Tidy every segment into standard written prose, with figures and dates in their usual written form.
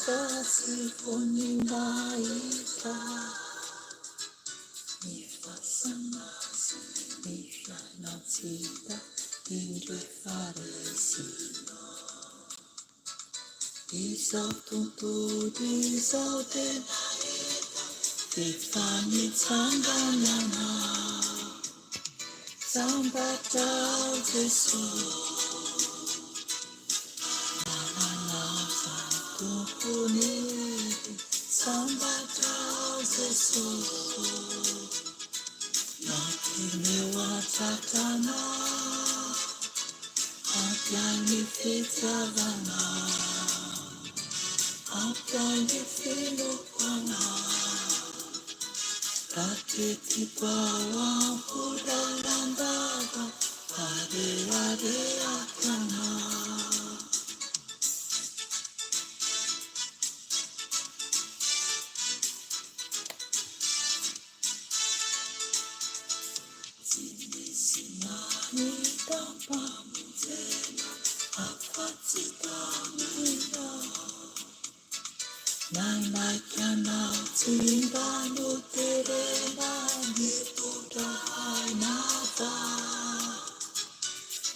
Sambatra sy voninahitra, ny fasana sy ny fiainan-tsy hita, indro efa resinao. Izao tontolo izao dia nahita f'efa nitsangana Ianao. Sambatra aho Jesoa. Manana izay tompony Sambatra aho Jesoa. Nampineo an-tratranao Ampy ahy ny fitiavanao Ampy ahy ny finoako anao Raketiko ao am-po lalandava Arehareako anao. Tsy nisy nahita mpamonjena afa-tsy taminao. Nanaiky anao tsy mba noterena nitondra aina vao.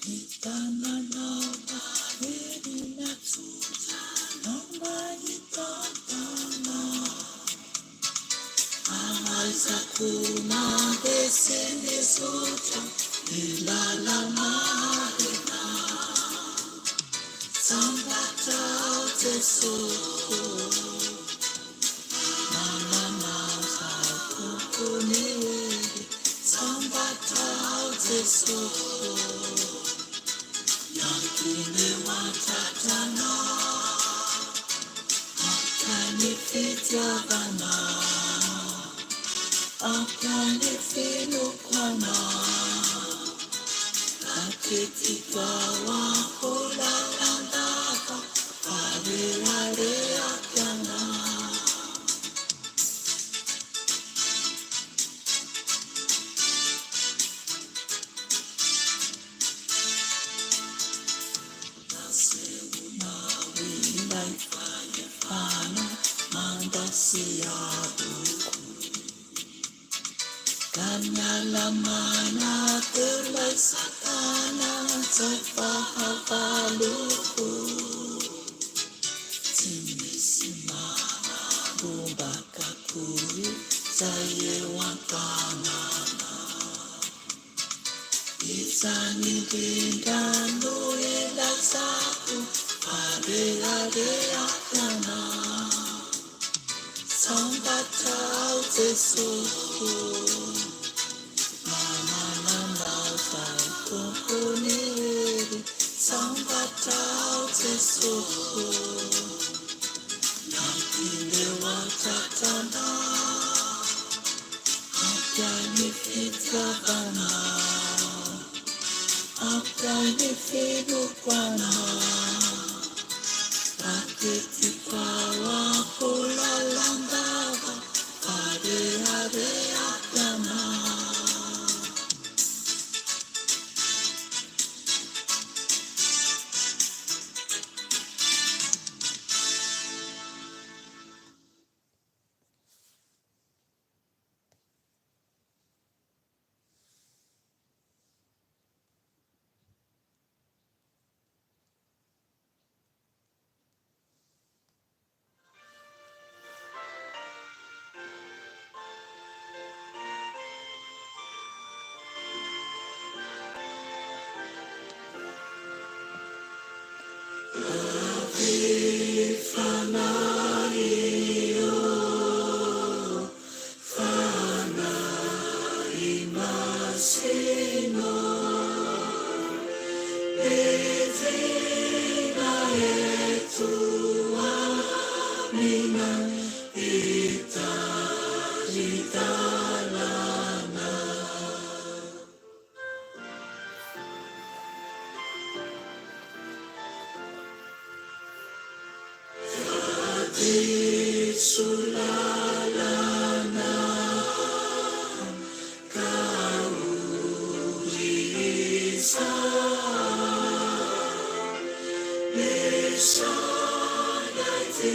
Ny tananao mahery natsotra anao mba hitantana. Ahaizako mandeha sy mizotra ny lala-marina. Sambatra aho Jesoa ô, manana Zay Tompony hery. Sambatra aho Jesoa ô, miankina eo an-tratranao. Ampy ahy ny fitiavanao, ampy ahy ny finoako anao. Raketiko ao am-po lalandava fa reharehako ianao. Nasehonao ilay fahefana manda sy avoko. Ka niala maina teo ilay satana izay fahavaloko. Tsy misy maharombaka akory izay eo an-tananao. Izany indrindra no ilazako fa reharehako Ianao. Sambatra aho Jesoa o, manana Anao Zay Tompon'ny hery. Sambatra aho Jesoa o, miankina eo an-tratranao. Ampy ahy ny fitiavanao, ampy ahy ny finoako anao. Raketiko ao am-po lalandava fa reharehako ianao. Ave Fanahy ô, Fanahy Masina ô, Midina eto aminay hitari-dalana. Diso lalana ka ory izaho. Misaona Je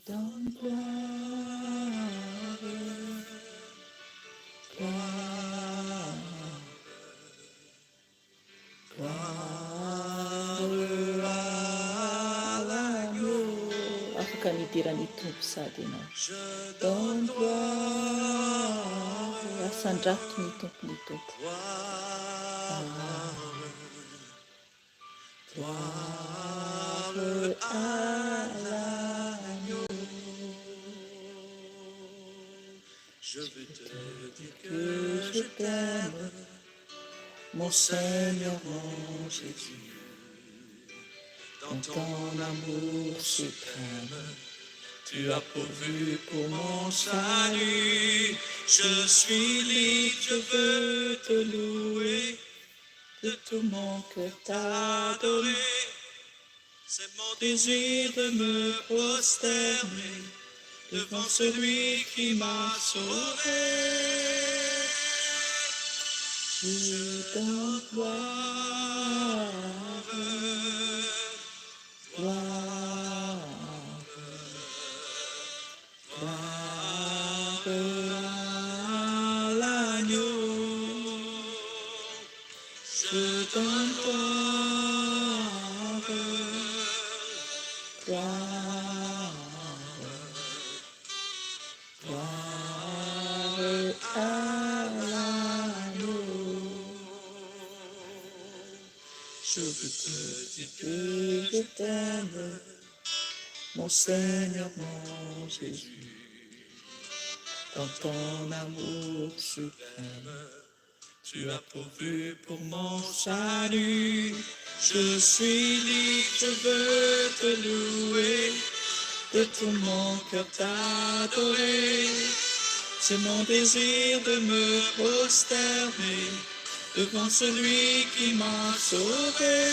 donne gloire, gloire, gloire à l'agneau. Afaka midera ny Tompo sady ianao. Je donne gloire, asandrato ny Tompo ny Tompo. Gloire à l'agneau. Je veux te dire Que que je je t'aime, t'aime, mon Seigneur, mon Jésus, dans dans ton ton amour amour suprême. suprême. Tu as pourvu pour mon salut. Je suis libre, je Je veux veux te te louer, louer, de de tout mon cœur t'adorer, t'adorer. C'est mon désir de me prosterner devant devant celui celui qui qui m'a m'a sauvé. sauvé. Je Je donne donne gloire, gloire, gloire, gloire, gloire à à l'agneau. l'agneau. Je Je donne donne gloire, gloire, gloire, gloire à à l'agneau. Je veux te dire que je t'aime, mon Seigneur, mon Jésus. Dans ton amour suprême, tu as pourvu pour mon salut. Je suis libre, je veux te louer, de tout mon cœur t'adorer. C'est mon désir de me prosterner devant celui qui m'a sauvé.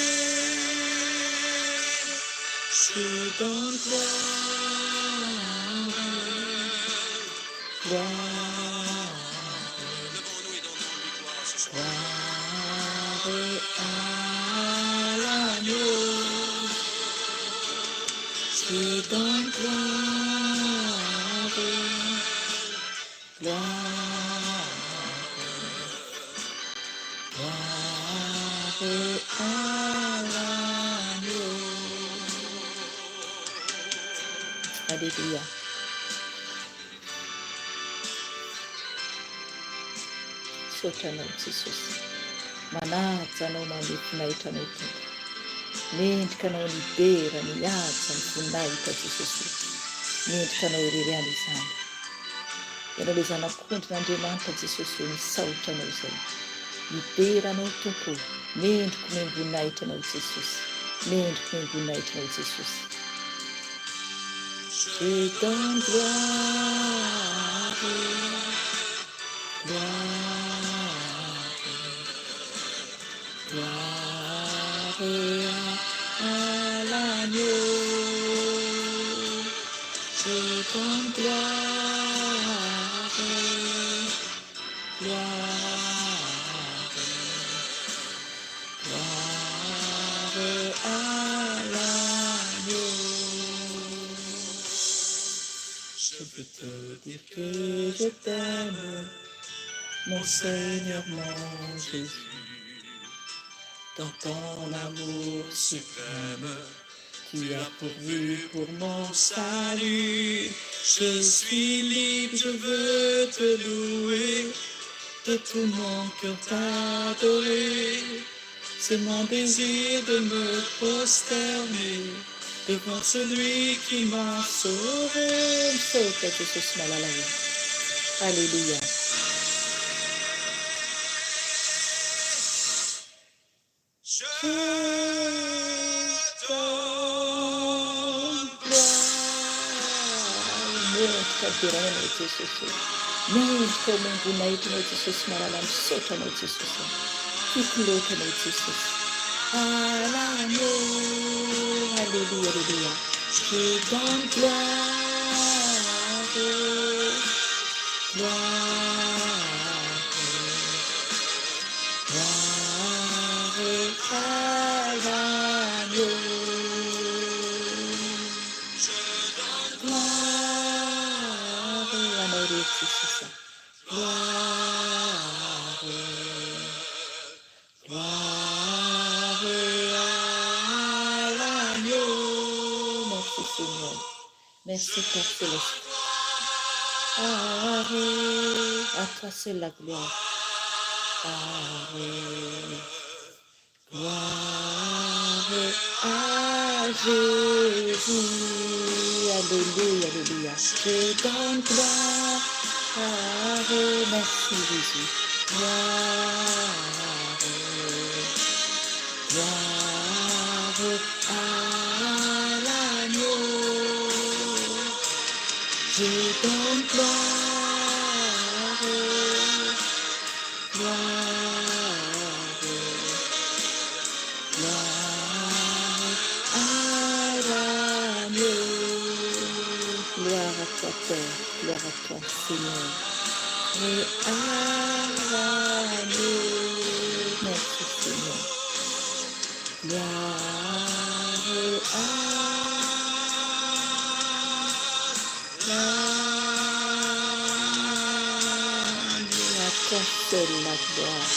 Je donne gloire, gloire, gloire à l'agneau. Je donne gloire, gloire, gloire à l'agneau. Alléluia. Misaotra anao Jesosy. Manaja anao manome voninahitra anao Tompo. Mendrika anao ny dera, ny haja, ny voninahitra Jesosy o. Mendrika anao irery ihany izany. Ianao ilay Zanak'ondrin'Andriamanitra Jesosy o, misaotra anao izay. Midera anao Tompo o, mendrika omem-boninahitra anao Jesosy. Mendrika omem-boninahitra anao Jesosy. Je donne gloire, gloire, gloire à l'agneau. Je donne gloire, gloire, gloire à l'agneau. Je veux te dire que je t'aime, mon Seigneur, mon Jésus. Dans ton amour suprême, tu as pourvu pour mon salut. Je suis libre, je veux te louer, de tout mon cœur t'adorer. C'est mon désir de me prosterner devant celui qui m'a sauvé. Misaotra Jesosy malala o. Alléluia. Je donne gloire. Mendrika deraina anao Jesosy o. Mendrika omem-boninahitra anao Jesosy malala. Misaotra anao Jesosy a. Tiako loatra anao Jesosy. Alano. Alléluia, alléluia. Je donne gloire. Gloire. Gloire à l'agneau. Gloire anao rery Jesosy a. Gloire, gloire à l'agneau. Merci Seigneur. Merci Père Céleste. Gloire, à toi seule la gloire. Gloire, gloire à Jésus. Alléluia, alléluia. Je donne gloire. Merci Jésus. Gloire, gloire à l'agneau. Je donne gloire, gloire, gloire à l'agneau. Gloire à toi, Père, gloire à toi, Seigneur. Et à l'agneau. Merci, Seigneur. Gloire à l'agneau. À toi seule la gloire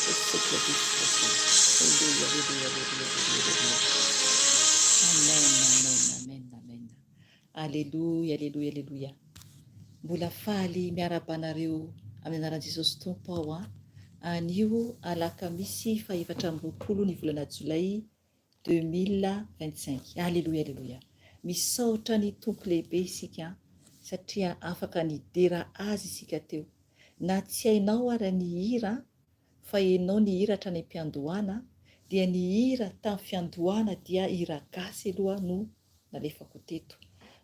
au siècle des siècles. Alléluia, alléluia, alléluia, alléluia, alléluia. Amen, amen, amen, amen. Alléluia, alléluia, alléluia. Mbola faly miarahaba anareo amin'ny anaran'i Jesosy Tompo aho a. Anio alakamisy faha 24 ny volana jolay 2025. Aleloia aleloia. Misaotra ny Tompo lehibe isika satria afaka nidera Azy isika teo. Na tsy hainao ara ny hira fa enao nihira hatrany am-piandohana dia ny hira tamin'ny fiandohana dia hira gasy aloha no nalefako teto.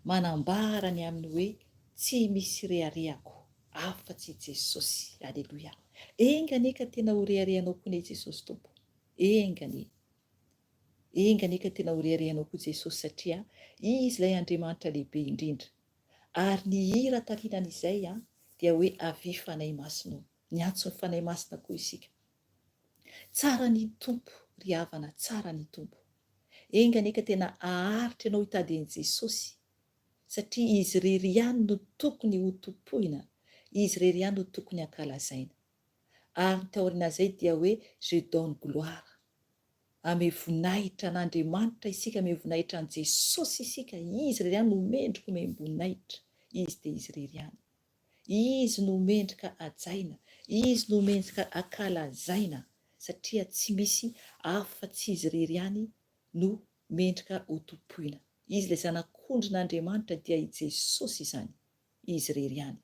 Manambara ny amin'ny hoe tsy misy reharehako afa-tsy i Jesosy. Aleloia. Enga anie ka tena ho reharehanao koa anie Jesosy Tompo. Enga anie. Enga anie ka tena ho reharehanao koa Jesosy satria Izy ilay Andriamanitra lehibe indrindra. Ary ny hira tarinan'izay dia hoe Avia Fanahy Masina ô. Miantso ny Fanahy Masina koa isika. Tsara ny Tompo ry havana, tsara ny Tompo. Enga anie ka tena haharitra ianao hitady an'i Jesosy satria Izy irery ihany no tokony ho tompoina, Izy irery ihany no tokony hankalazaina. Ary ny taorian'izay dia hoe je donne gloire. Ame voninahitra an'Andriamanitra isika, ame voninahitra an'i Jesosy isika, Izy irery ihany no mendrika omem-boninahitra, Izy dia Izy irery ihany. Izy no mendrika hajaina, Izy no mendrika ankalazaina satria tsy misy afa tsy Izy irery ihany no mendrika ho tompoina. Izy ilay Zanak'ondrin'Andriamanitra dia i Jesosy izany, Izy irery ihany.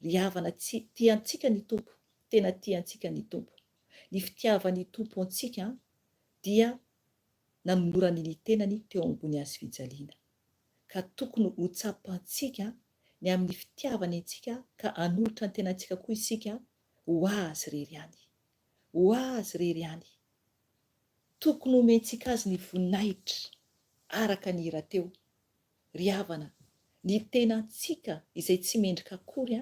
Ry havana tsy tia antsika ny Tompo, tena tia antsika ny Tompo. Ny fitiavan'ny Tompo antsika dia nanolorany ny tenany teo ambony hazofijaliana. Ka tokony ho tsapantsika ny amin'ny fitiavany antsika ka hanolotra ny tenantsika koa isika ho Azy irery ihany. Ho Azy irery ihany. Tokony homentsika Azy ny voninahitra, araka ny hira teo. Ry havana, ny tenantsika izay tsy mendrika akory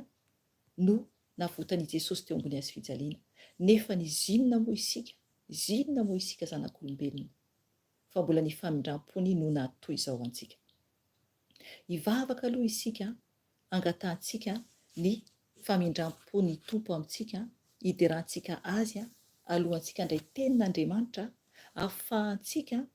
no navotan' i Jesosy teo ambony hazofijaliana. Nefa ny zinona moa isika? Zinona moa isika zanak'olombelona? Fa mbola ny famindram-pony no nahatoy izao antsika. Hivavaka aloha isika, hangatahantsika ny famindram-pon'ny Tompo amintsika, hiderantsika Azy alohantsika handray tenin'Andriamanitra, ahafahantsika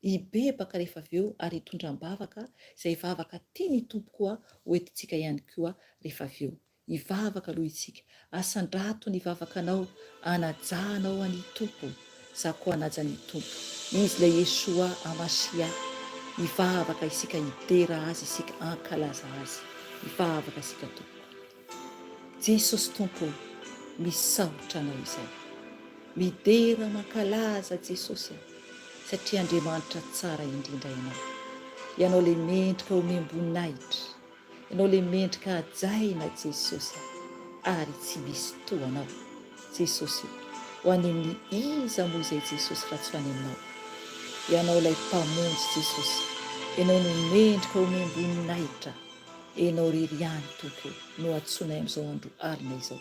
hibebaka rehefa avy eo ary hitondra am-bavaka izay vavaka tian'ny Tompo koa ho entintsika ihany koa rehefa avy eo. Hivavaka aloha isika. Asandrato ny vavakanao hanaja anao an i Tompo. Za koa hanaja an i Tompo. Izy ilay Yeshua Hamashiah. Hivavaka isika hidera Azy isika hankalaza Azy. Hivavaka isika Tompoko. Jesosy Tompo o, misaotra Anao izay. Midera mankalaza Jesosy a, satria Andriamanitra tsara indrindra Ianao. Ianao ilay mendrika omem-boninahitra. Ianao le mendrika hajaina Jesosy a! Ary tsy misy toa anao Jesosy o! Ho any amin'ny iza moa izay Jesosy raha tsy ho any aminao? Ianao ilay Mpamonjy Jesosy, Ianao no mendrika omem-boninahitra, Ianao irery ihany Tompo o no antsoinay amin'izao andro alina izao.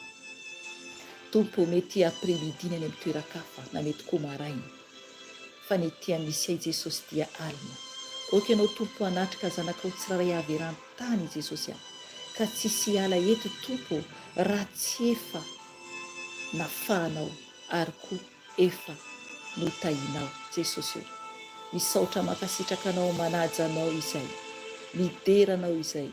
Tompo o mety après midi ny any amin'ny toeran-kafa na mety koa maraina. Fa ny ety amin'ny misy ahy Jesosy dia alina. Ok ianao Tompo hanatrika zanakao tsirairay avy eran-tany Jesosy a! Ka tsisy hiala eto Tompo ô raha tsy efa nafahanao ary koa efa notahinao Jesosy ô! Misaotra mankasitraka Anao manaja Anao izay midera Anao izay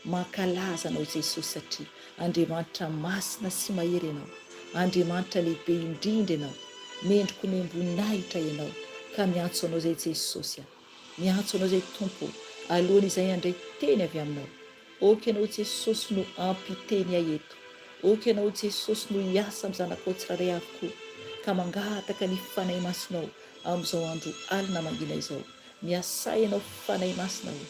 Mankalaza Anao Jesosy satria Andriamanitra masina sy mahery Ianao, Andriamanitra lehibe indrindra Ianao, mendrika omem-boninahitra Ianao ka miantso Anao izay Jesosy a, miantso Anao izay Tompo o, alohan' izay handray teny avy Aminao, ok Ianao Jesosy no hampiteny ahy eto, ok Ianao Jesosy no hiasa amin'ny zanakao tsirairay avy koa, ka mangataka ny Fanahy Masinao amin'izao andro alina mangina izao. Miasà ianao Fanahy Masina o,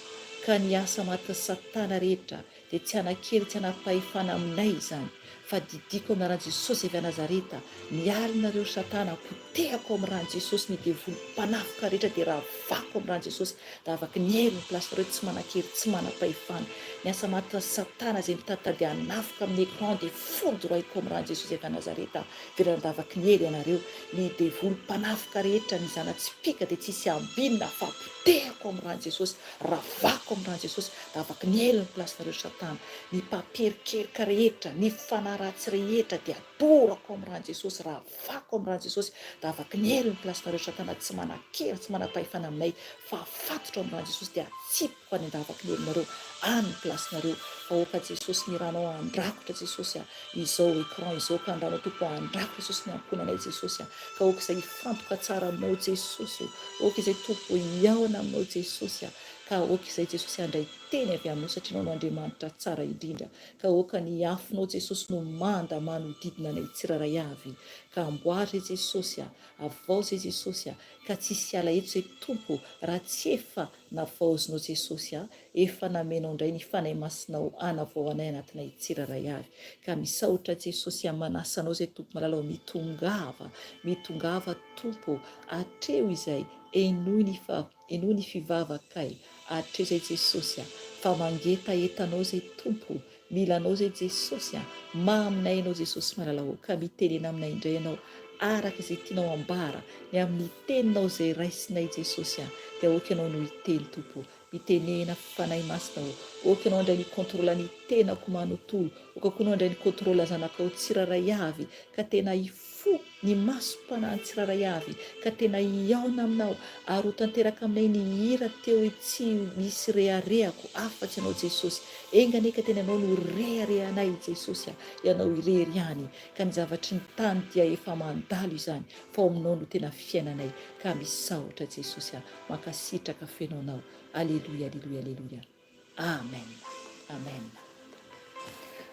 ka ny asa matin'i satana rehetra dia tsy hanan-kery tsy hanam-pahefana aminay izany, fa didiko amin'ny anaran'i Jesosy avy Nazareta, miala nareo ry satana, potehako amin'ny ran'i Jesosy ny devoly mpanafika rehetra dia ravako amin'ny ran'i Jesosy, ravaky ny hery ny place-nareo tsy manan-kery tsy manam-pahefana, ny asa matin'i satana izay mitaditady hanafika amin'ny écran dia foudroyko amin'ny ran'i Jesosy avy Nazareta, Velan-davaky ny hery ianareo, ny devoly mpanafika rehetra, ny zana-tsipìka dia tsisy ambinina fa potehako amin'ny ran'i Jesosy, ravako amin'ny ran'i Jesosy, davaky ny helo ny place-nareo satana, ny mpampiherikerika rehetra, ny fanahy. fanahy ratsy rehetra dia adorako amin'ny ran'i Jesosy, ravako amin'ny ran'i Jesosy, davaky ny hery ny place-nareo satana tsy manan-kery, tsy manam-pahefana aminay fa afatotra amin'ny ran'i Jesosy dia atsipiko any an-davaky ny herinareo any ny place-nareo. Vahoaka Jesosy ny ranao handrakotra Jesosy a, izao écran izao ka ny ranao Tompo handrakotra Jesosy ny ankohonanay Jesosy a, ka aoka izay hifantoka tsara aminao Jesosy o, aoka izay Tompo hihaona aminao Jesosy a, ka aoka izay Jesosy handray teny avy aminao satria Ianao no Andriamanitra tsara indrindra ka aoka ny afonao Jesosy no manda manodidina anay tsirairay avy ka amboary izay Jesosy a, avaozy izay Jesosy a, ka tsy hisy hiala eto izay Tompo raha tsy efa navaozinao Jesosy a, efa namenao indray ny Fanahy Masinao hanavao anay anatinay tsirairay avy ka misaotra Jesosy a, manasa Anao izay Tompo malala o, mitongava, mitongava Tompo, atreho izay, henoy ny fa. Henoy ny fivavakay hatreo zay Jesosy a fa mangetaheta anao zay Tompo o mila anao zay Jesosy a maminay ianao Jesosy malala o ka mitenena aminay indray ianao araka izay tianao ambara ny amin'ny teninao izay raisinay Jesosy a dia aoka ianao no hiteny Tompo o mitenena Fanahy Masina o aoka ianao handray ny contrôle ny tenako manontolo aoka koa ianao handray ny contrôle zanakao tsirairay avy ka tena Fo ny masom-panahy tsirairay avy ka tena hihaona aminao ary ho tanteraka aminay ny hira teo hoe tsy misy reharehako afatsy ianao Jesosy enga anie ka tena ianao no reharehanay Jesosy a ianao irery ihany ka ny zavatry ny tany dia efa mandalo izany fa ao aminao no tena fiainanay ka misaotra Jesosy a mankasitraka feno anao aleloia aleloia aleloia. Amen Amen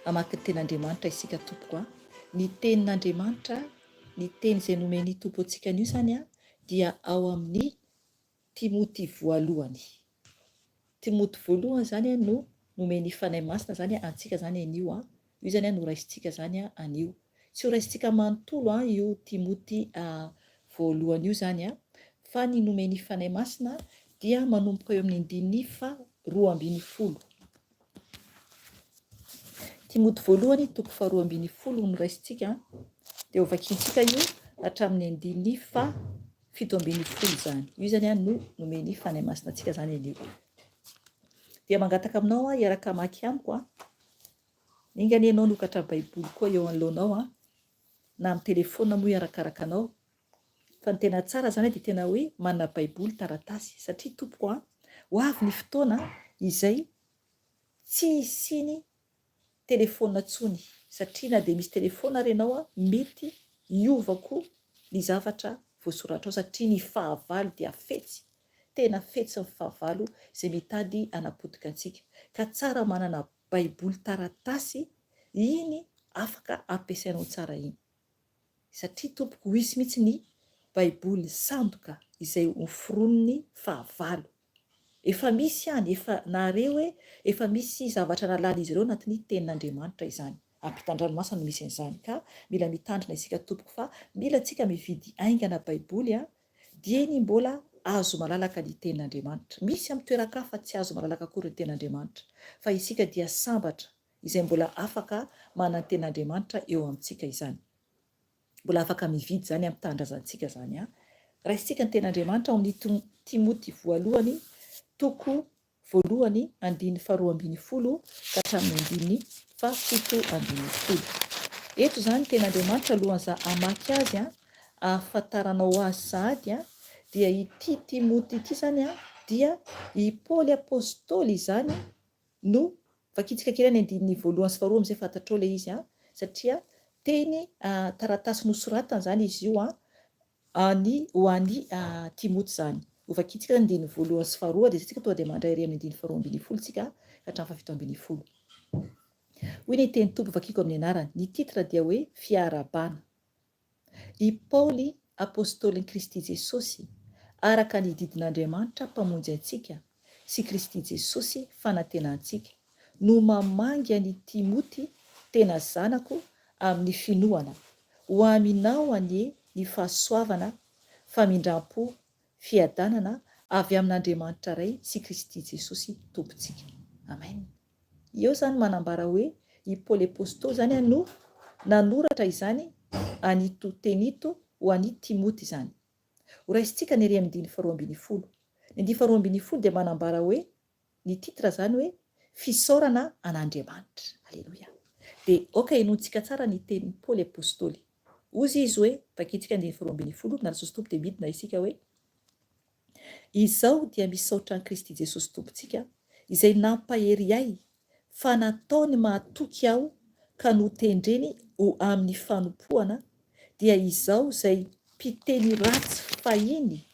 Hamaky ny tenin'Andriamanitra isika tompoko a. Ny tenin'Andriamanitra, ny teny izay nomen'ny Tompo antsika anio izany a, dia ao amin'ny Timoty voalohany. Timoty voalohany izany a no nomen'ny Fanahy Masina izany antsika izany anio a. Io izany no raisintsika izany anio. Tsy ho raisintsika manontolo io Timoty voalohany io izany, fa ny nomen'ny Fanahy Masina dia manomboka eo amin'ny andininy faha 12. Timoty voalohany toko faha 12 no raisintsika, dia hovakintsika io hatramin'ny andininy faha 17 izany. Io izany no nomen'ny Fanahy Masina antsika izany anio. Dia mangataka aminao aho hiaraka hamaky amiko. Enga anie ianao hanokatra baiboly koa eo anoloanao an, na amin'ny telephone moa hiarakaraka anao, fa ny tena tsara izany dia tena hoe manana baiboly taratasy satria tompoko an, ho avy ny fotoana izay tsy hisiany telephone intsony satria na dia misy telephone ary ianao an, mety hiova koa ny zavatra voasoratrao satria ny fahavalo dia fetsy, tena fetsy ny fahavalo izay mitady hanapotika antsika, ka tsara manana baiboly taratasy iny afaka ampiasainao tsara iny satria tompoko ho hisy mihitsy ny baiboly sandoka izay hoforonin'ny fahavalo efa misy any efa nahare hoe efa misy zavatra nalan'izy ireo anatin'ny tenin'Andriamanitra izany ampitan-dranomasina no misy an'izany ka mila mitandrina isika tompoko fa mila tsika mividy aingana baiboly a Dieny mbola azo malalaka ny tenin'Andriamanitra. Misy amin'ny toeran-kafa tsy azo malalaka akory ny tenin'Andriamanitra. Fa isika dia sambatra izay mbola afaka manantena Andriamanitra eo amintsika izany. Mbola afaka mividy izany amin'ny tanindrazantsika izany an. Raisintsika ny tenin'Andriamanitra ao amin'ny Timoty voalohany toko voalohany andininy faharoa ambin'ny folo ka hatramin'ny andininy fahafito ambin'ny folo. Eto izany tena Andriamanitra alohan'iza hamaky azy an, ahafantaranao azy sahady an, dia ity Timoty ity izany an, dia i Paoly Apostoly izany no vakintsika kely any andininy voalohany sy faharoa amin'izay fantatrao ilay izy an, satria teny taratasy nosoratana izany izy io an, Any ho an'i Timoty izany. Hovakintsika ny andininy voalohany sy faharoa, dia izay tsika tonga dia mandray ery amin'ny andininy faharoa ambin'ny folo tsika ka hatramin'ny fahafito ambin'ny folo. Hoy ny teny Tompo vakiko amin'ny anarany. Ny titre dia hoe Fiarahabana. I Paoly, apostolin'i Kristy Jesosy, araka ny didin'Andriamanitra Mpamonjy antsika sy Kristy Jesosy fanantenantsika, no mamangy an'i Timoty tena zanako amin'ny finoana, ho aminao anie ny fahasoavana, famindram-po, fiadanana avy amin'Andriamanitra Ray sy Kristy Jesosy Tompontsika. Amen. Eo izany manambara hoe i Paoly Apostoly izany no nanoratra izany an'ito teny ito ho an'i Timoty izany. Horaisintsika ny ery amin'ny andininy faharoa ambin'ny folo. Ny andininy faharoa ambin'ny folo dia manambara hoe Ny titre zany hoe fisaorana an'Andriamanitra. Aleloia. Dia aoka henointsika tsara ny tenin'i Paoly Apostoly. Hozy izy hoe, vakintsika andininy faharoa ambinifolo, na Jesosy Tompo dia midina isika hoe, Izaho dia misaotra an'i Kristy Jesosy Tompontsika, izay nampahery ahy fa nataony mahatoky aho ka notendreny ho amin'ny fanompoana, dia izaho izay mpiteny ratsy fahiny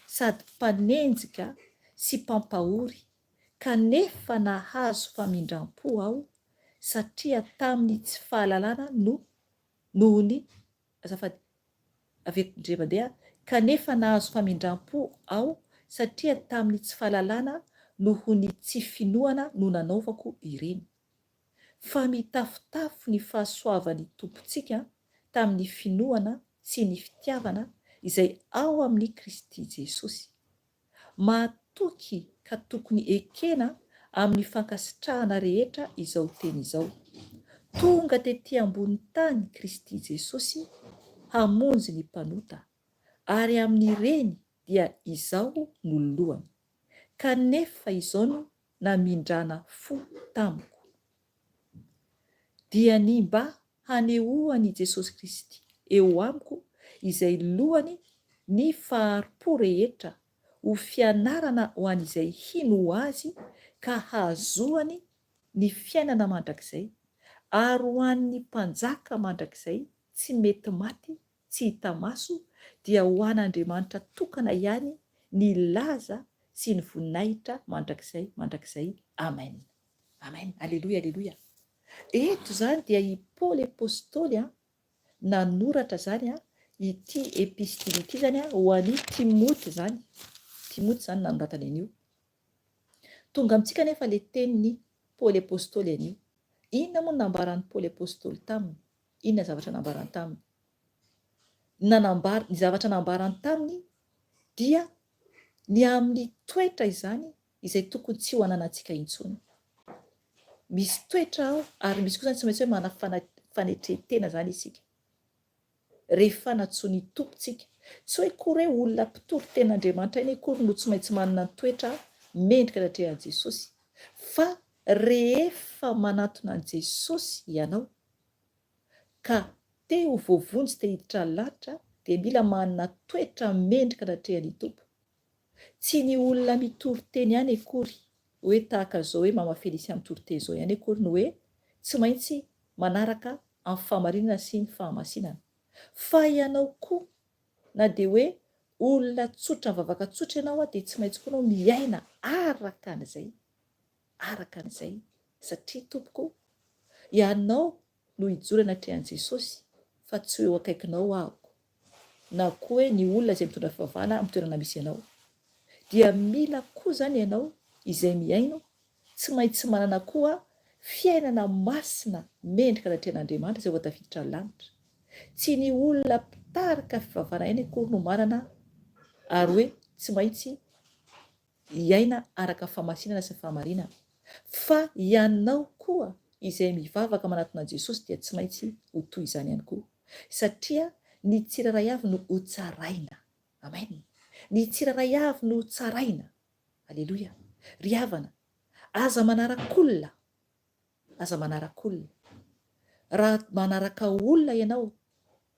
sady mpanenjika sy mpampahory, kanefa nahazo famindram-po aho satria tamin'ny tsy fahalalana no noho ny azafady averiko indray mandeha, kanefa nahazo famindram-po aho satria tamin'ny tsy fahalalana noho ny tsy finoana no nanaovako ireny. Fa mitafotafo ny fahasoavan'ny Tompontsika tamin'ny finoana sy ny fitiavana izay ao amin'i Kristy Jesosy. Mahatoky ka tokony ekena amin'ny fankasitrahana rehetra izao teny izao, Tonga tetỳ ambony tany Kristy Jesosy hamonjy ny mpanota, ary amin'ireny dia izaho no lohany. Kanefa izao no namindrana fo tamiko, dia ny mba hanehoan'i Jesosy Kristy eo amiko izay lohany ny fahari-po rehetra ho fianarana ho an'izay hino Azy ka hahazoany ny fiainana mandrakizay, ary ho an'ny Mpanjaka mandrakizay tsy mety maty tsy hita maso dia ho an'Andriamanitra tokana ihany ny laza sy ny voninahitra mandrakizay mandrakizay. Amen. Amen. Aleloia, aleloia. Eto izany dia i Paoly Apostoly nanoratra izany ity epistily ity izany ho an'i Timoty izany. Timoty izany nanoratany an'io. Tonga amintsika anefa ilay tenin'i Paoly Apostoly anio. Inona moa no nambaran'i Paoly Apostoly taminy? Inona zavatra nambarany taminy? Nanambara, ny zavatra nambarany taminy dia ny amin'ny toetra izany izay tokony tsy ho ananantsika intsony. Misy toetra ao ary misy koa izany tsy maintsy hoe manana fanetren-tena izany isika. Rehefa nantsoin'ny Tompo tsika. Tsy hoe akory hoe olona mpitory tenin'Andriamanitra iny akory no tsy maintsy manana ny toetra mendrika anatrehan'i Jesosy. Fa rehefa manantona an'i Jesosy ianao ka te ho voavonjy te hiditra ny lanitra dia mila manana toetra mendrika anatrehan'ny Tompo. Tsy ny olona mitory teny ihany akory hoe tahaka izao hoe Mama Felicia mitory teny izao ihany akory no hoe tsy maintsy manaraka amin'ny fahamarinana sy ny fahamasinana. Fa ianao koa na dia hoe olona tsotra mivavaka tsotra ianao dia tsy maintsy koa ianao miaina araka an'izay, araka an'izay satria tompoko ianao no hijoro anatrehan'i Jesosy fa tsy ho eo akaikinao aho na koa hoe ny olona izay mitondra fivavahana amin'ny toerana misy anao. Dia mila koa izany ianao izay mihaino tsy maintsy manana koa fiainana masina mendrika anatrehan'Andriamanitra izay vao tafiditra ny lanitra. Tsy ny olona mpitarika fivavahana ihany akory no manana ary hoe tsy maintsy hiaina araka ny fahamasinana sy ny fahamarinana. Fa ianao koa izay mivavaka manatona an'i Jesosy dia tsy maintsy ho toy izany ihany koa. Satria ny tsirairay avy no hotsaraina. Amen. Ny tsirairay avy no hotsaraina. Aleloia. Ry havana, aza manaraka olona. Aza manaraka olona. Raha manaraka olona ianao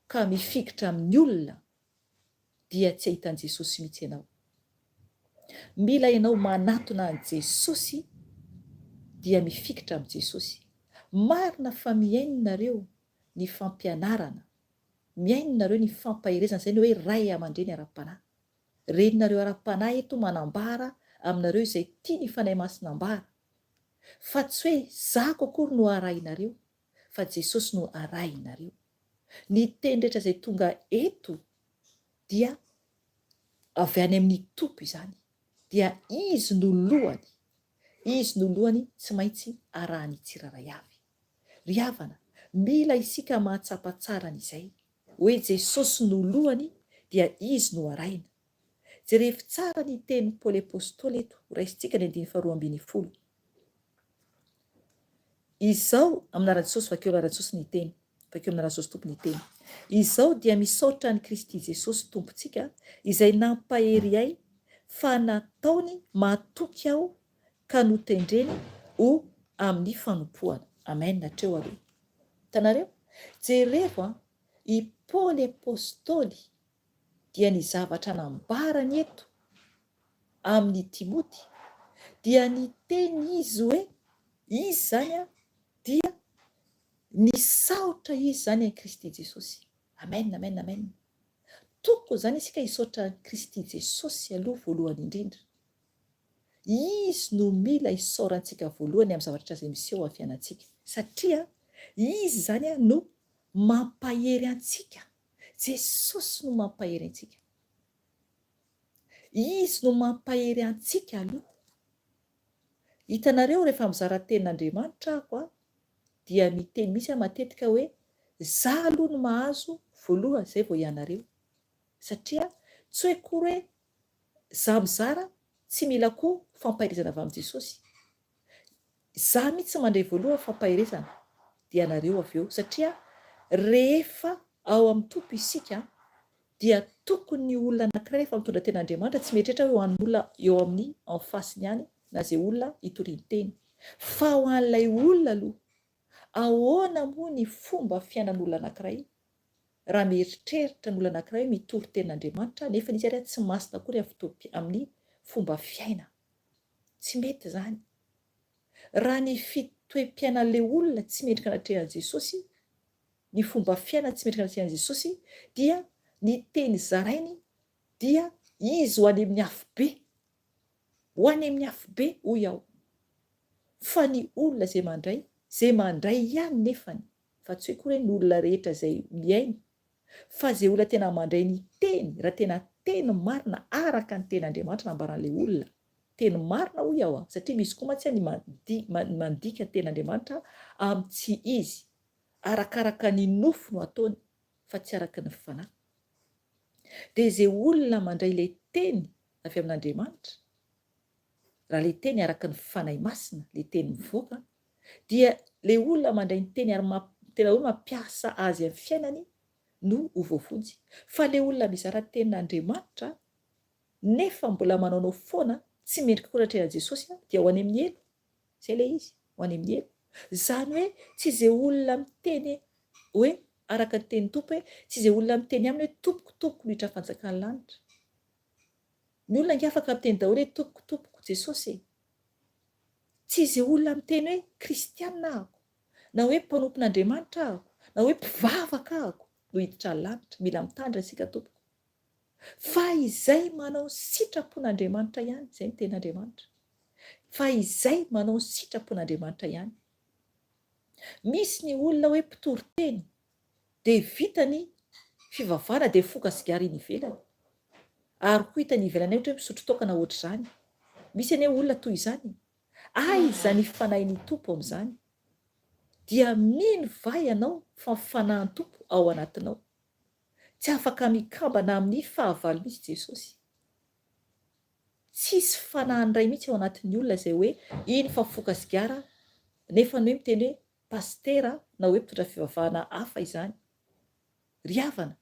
ka mifikitra amin'ny olona, dia tsy hahita an'i Jesosy mihitsy ianao. Mila ianao manatona an'i Jesosy dia mifikitra amin'i Jesosy. Marina fa mihaino nareo ny fampianarana, mihaino nareo ny fampaherezana, izay ny hoe ray aman-dreny ara-panahy. Reninareo ara-panahy eto manambara aminareo izay tian'ny Fanahy Masina ambara. Fa tsy hoe zako akory no arahinareo, fa Jesosy no arahinareo. Ny teny rehetra izay tonga eto dia avy any amin'ny Tompo izany. Dia Izy no lohany. Izy no lohany tsy maintsy arahan'ny tsirairay avy. Ry havana, mila isika mahatsapa tsara an'izay, hoe Jesosy no lohany dia Izy no arahina. Jerevo tsara ny tenin'i Paoly Apostoly eto, raisintsika ny andininy faharoa ambinifolo. Izao, amin'ny anaran'i Jesosy, vakio amin'ny anaran'i Jesosy ny teny. Vakio amin'ny anaran'i Jesosy Tompo ny teny. Izao dia misaotra an'i Kristy Jesosy Tompontsika, izay nampahery ahy fa nataony mahatoky aho ka notendreny ho amin'ny fanompoana. Amen. Hatreo aloha. Hitanareo? Jerevo an, i Paoly Apostoly dia ny zavatra nambarany eto amin'i Timoty dia niteny izy hoe izy izany an dia nisaotra izy izany an'i Kristy Jesosy. Amen, amen, amen. Tokony izany isika hisaotra an'i Kristy Jesosy aloha voalohany indrindra. Izy no mila isaorantsika voalohany amin'ny zavatra izay miseho amin'ny fiainantsika. Satria Izy izany no mampahery antsika. Jesosy no mampahery antsika. Izy no mampahery antsika aloha. Hitanareo rehefa mizara tenin'Andriamanitra aho dia miteny mihitsy aho matetika hoe za aloha no mahazo voalohany zay vao ianareo. Satria tsy hoe akory hoe za mizara tsy mila koa fampaherezana avy amin'i Jesosy. Za mihitsy mandray voalohany fampaherezana dia ianareo avy eo satria rehefa ao amin'ny Tompo isika dia tokony ny olona anankiray rehefa mitondra tena Andriamanitra tsy mieritreritra hoe ho an'ny olona eo amin'ny en face-ny ihany na izay olona hitoriany teny fa ho an'ilay olona aloha. Ahoana moa ny fomba fiainan'olona anankiray raha mieritreritra ny olona anankiray hoe mitory tenin'Andriamanitra nefa izy ary tsy masina akory amin'ny fomba fiaina. Tsy mety izany. Raha ny toe-piainan'ilay olona tsy mendrika anatrehan'i Jesosy, ny fomba fiaina tsy mendrika anatrehan'i Jesosy dia ny teny zarainy dia izy ho any amin'ny afobe. Ho any amin'ny afobe hoy aho. Fa ny olona izay mandray, izay mandray ihany nefany, fa tsy hoe koa hoe ny olona rehetra izay mihaino, fa izay olona tena mandray ny teny, raha tena teny marina araka ny tenin'Andriamanitra nambaran'ilay olona, teny marina hoy aho an, satria misy koa mantsy ny mandika ny tenin'Andriamanitra amin'ny tsy izy, arakaraka ny nofo no ataony fa tsy araka ny fanahy. Dia izay olona mandray ilay teny avy amin'Andriamanitra, raha ilay teny araka ny Fanahy Masina, ilay teny mivoaka, dia ilay olona mandray ny teny ary tena hoe mampiasa azy amin'ny fiainany no ho voavonjy. Fa ilay olona mizara tenin'Andriamanitra nefa mbola manaonao foana, tsy mendrika akory atrehan'i Jesosy, dia ho any amin'ny helo. Izay ilay izy, ho any amin'ny helo. Izany hoe tsy izay olona miteny hoe, araka ny tenin'ny Tompo hoe, tsy izay olona miteny aminy hoe Tompoko, Tompoko no hiditra fanjakan'ny lanitra. Ny olona ange afaka miteny daholo hoe Tompoko, Tompoko, Jesosy e. Tsy izay olona miteny hoe kristiana ahako, na hoe mpanompon'Andriamanitra ahako, na hoe mpivavaka ahako no hiditra ny lanitra. Mila mitandrina isika tompoko. Fa izay manao ny sitrapon'Andriamanitra ihany, izay no tenin'Andriamanitra. Fa izay manao ny sitrapon'Andriamanitra ihany. Misy ny olona hoe mpitory teny, dia vita ny fivavahana dia mifoka sigara eny ivelany. Ary koa hita ny ivelany ohatra hoe misotro toaka na ohatr'izany. Misy anie olona toy izany e. Aiza ny fanahin'ny Tompo amin'izany? Dia mino va ianao fa ny fanahin'ny Tompo ao anatinao? Tsy afaka mikambana amin'ny fahavalo mihitsy Jesosy. Tsisy fanahin'ny Ray mihitsy ao anatin'ny olona izay hoe iny fa mifoka sigara nefa ny hoe miteny hoe pasitera na hoe mpitondra fivavahana hafa izany. Ry havana,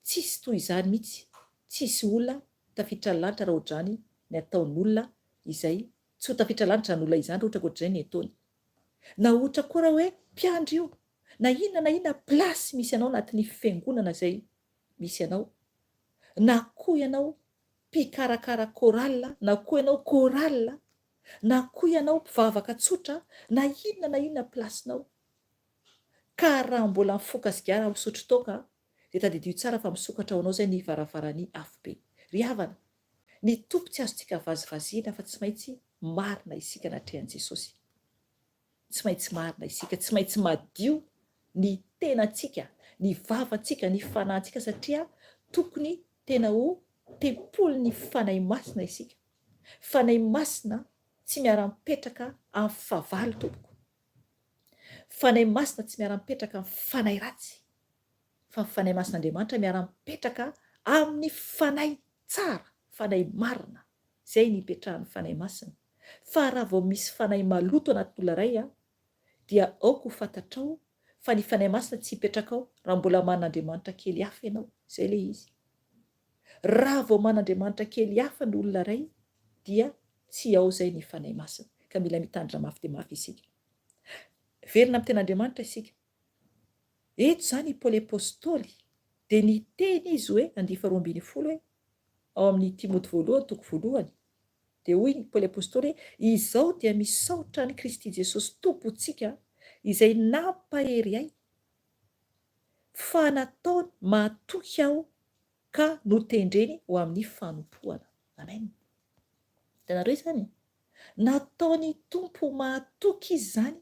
tsisy toy izany mihitsy, tsisy olona tafiditra ny lanitra raha ohatr'izany ny ataon'olona izay, tsy ho tafiditra lanitra izany olona izany raha ohatra ka ohatr'izay ny ataony. Na ohatra koa raha hoe mpiandry io, na inona na inona place misy anao anatin'ny fiangonana izay misy anao, na koa ianao mpikarakara chorale, na koa ianao chorale, na koa ianao mpivavaka tsotra, na inona na inona place-nao. Ka raha mbola mifoka sigara misotro toaka dia tadidio tsara fa misokatra ho anao izay ny varavaran'ny afobe. Ry havana, ny Tompo tsy azontsika vazivaziana fa tsy maintsy marina isika anatrehan'i Jesosy. Tsy maintsy marina isika, tsy maintsy madio ny tenantsika, ny vavantsika, ny fanahintsika satria tokony tena ho tempolin'ny Fanahy Masina isika. Fanahy Masina tsy miara-mipetraka amin'ny fahavalo tompoko. Fanahy Masina tsy miara-mipetraka amin'ny fanahy ratsy, fa ny Fanahy Masin'Andriamanitra miara-mipetraka amin'ny fanahy tsara, fanahy marina. Izay ny ipetrahan'ny Fanahy Masina. Fa raha vao misy fanahy maloto anatin'olona iray, dia aoka ho fantatrao fa ny Fanahy Masina tsy hipetraka ao raha mbola manana Andriamanitra kely hafa ianao. Izay ilay izy. Raha vao manana Andriamanitra kely hafa ny olona iray, dia tsy ao izay ny Fanahy Masina. Ka mila mitandrina mafy dia mafy isika. Velona amin'ny tenin'Andriamanitra isika. Eto izany i Paoly Apostoly dia niteny izy hoe, andiany faharoa ambinifolo hoe, ao amin'ny Timoty voalohany toko voalohany, dia hoy i Paoly Apostoly hoe, Izao dia misaotra an'i Kristy Jesosy Tompontsika izay nampahery ahy fa nataony mahatoky aho ka notendreny ho amin'ny fanompoana. Amen. Hitanareo izany? Nataon'ny Tompo mahatoky izy izany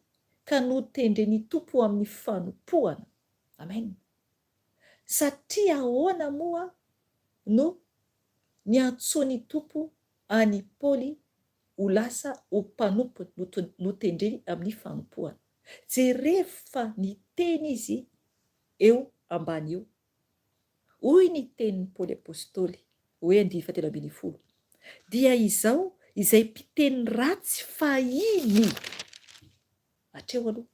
ka notendren'ny Tompo ho amin'ny fanompoana. Amen. Satria ahoana moa no niantsoan'ny Tompo an'i Paoly ho lasa ho mpanompony notendreny amin'ny fanompoana? Jerevo fa niteny izy eo ambany eo. Hoy ny tenin'i Paoly Apostoly, hoe andiany fahatelo ambinifolo, Dia izao izay mpiteny ratsy fahiny. Hatreo aloha.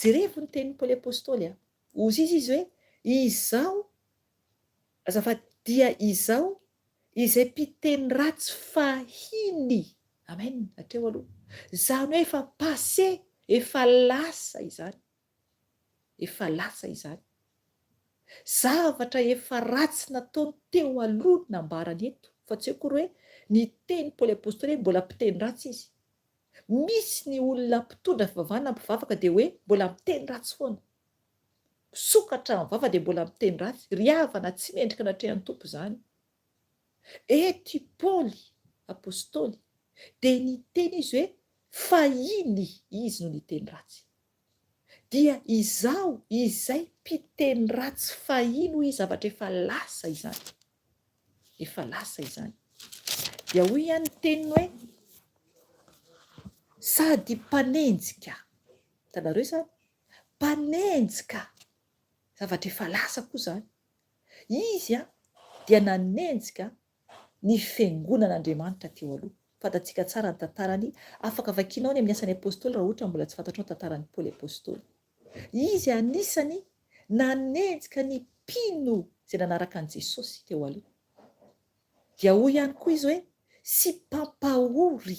Jerevo ny tenin'i Paoly Apostoly a. Hozy izy izy hoe, Izaho, azafady, dia izaho izay mpiteny ratsy fahiny. Amen. Hatreo aloha. Izany hoe efa passé, efa lasa izany. Efa lasa izany. Zavatra efa ratsy nataony teo aloha no nambarany eto, fa tsy akory hoe niteny Paoly Apostoly hoe mbola mpiteny ratsy izy. Misy ny olona mpitondra fivavahana na mpivavaka dia hoe mbola miteny ratsy foana. Misokatra ny vava dia mbola miteny ratsy. Ry havana, tsy mendrika anatrehan'ny Tompo izany. Eto i Paoly Apostoly dia niteny izy hoe fahiny izy no niteny ratsy. Dia izaho izay mpiteny ratsy fahiny hoy izy zavatra efa lasa izany. Efa lasa izany. Dia hoy ihany ny teniny hoe sady mpanenjika. Hitanareo izany? Mpanenjika. Zavatra efa lasa koa izany. Izy dia nanenjika ny Fiangonan'Andriamanitra teo aloha. Fantatsika tsara ny tantarany, afaka vakianao any amin'ny Asan'ny Apostoly raha ohatra mbola tsy fantatrao ny tantaran'i Paoly Apostoly. Izy anisany nanenjika ny mpino izay nanaraka an'i Jesosy teo aloha. Dia hoy ihany koa izy hoe, sy mpampahory.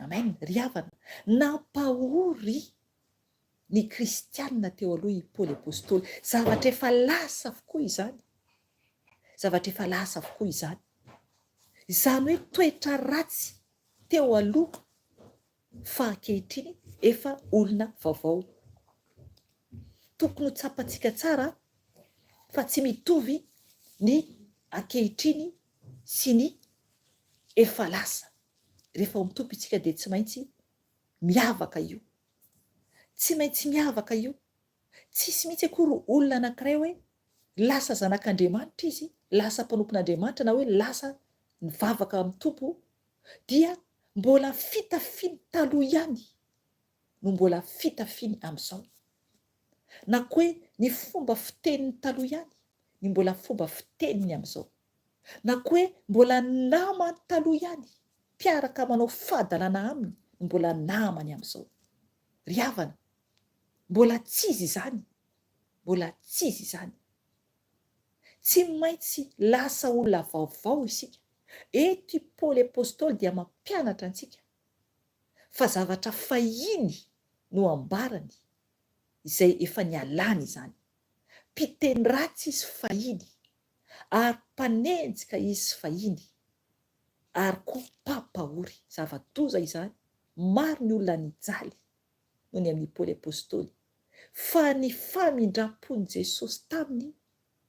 Amen, ry havana, nampahory ny kristianina teo aloha i Paoly Apostoly. Zavatra efa lasa avokoa izany. Zavatra efa lasa avokoa izany. Izany hoe toetra ratsy teo aloha fa ankehitriny efa olona vaovao. Tokony ho tsapantsika tsara fa tsy mitovy ny ankehitriny sy ny efa lasa. Rehefa ao amin'ny Tompo isika dia tsy maintsy miavaka io. Tsy maintsy miavaka io. Tsisy mihitsy akory olona anankiray hoe lasa zanak'Andriamanitra izy, lasa mpanompon'Andriamanitra na hoe lasa nivavaka amin'ny Tompo dia mbola fitafiny taloha ihany no mbola fitafiny amin'izao. Na koa hoe ny fomba fiteniny taloha ihany ny mbola fomba fiteniny amin'izao. Na koa hoe mbola namany taloha ihany, mpiaraka manao fahadalana aminy no mbola namany amin'izao. Ry havana, mbola tsy izy izany, mbola tsy izy izany. Tsy maintsy lasa olona vaovao isika. Eto i Paoly Apostoly dia mampianatra antsika fa zavatra fahiny no ambarany izay efa nialany izany. Mpiteny ratsy izy fahiny, ary mpanenjika izy fahiny, ary koa mpampahory. Zava-doza izany, maro ny olona nijaly noho ny amin'i Paoly Apostoly, fa ny famindram-pon'i Jesosy taminy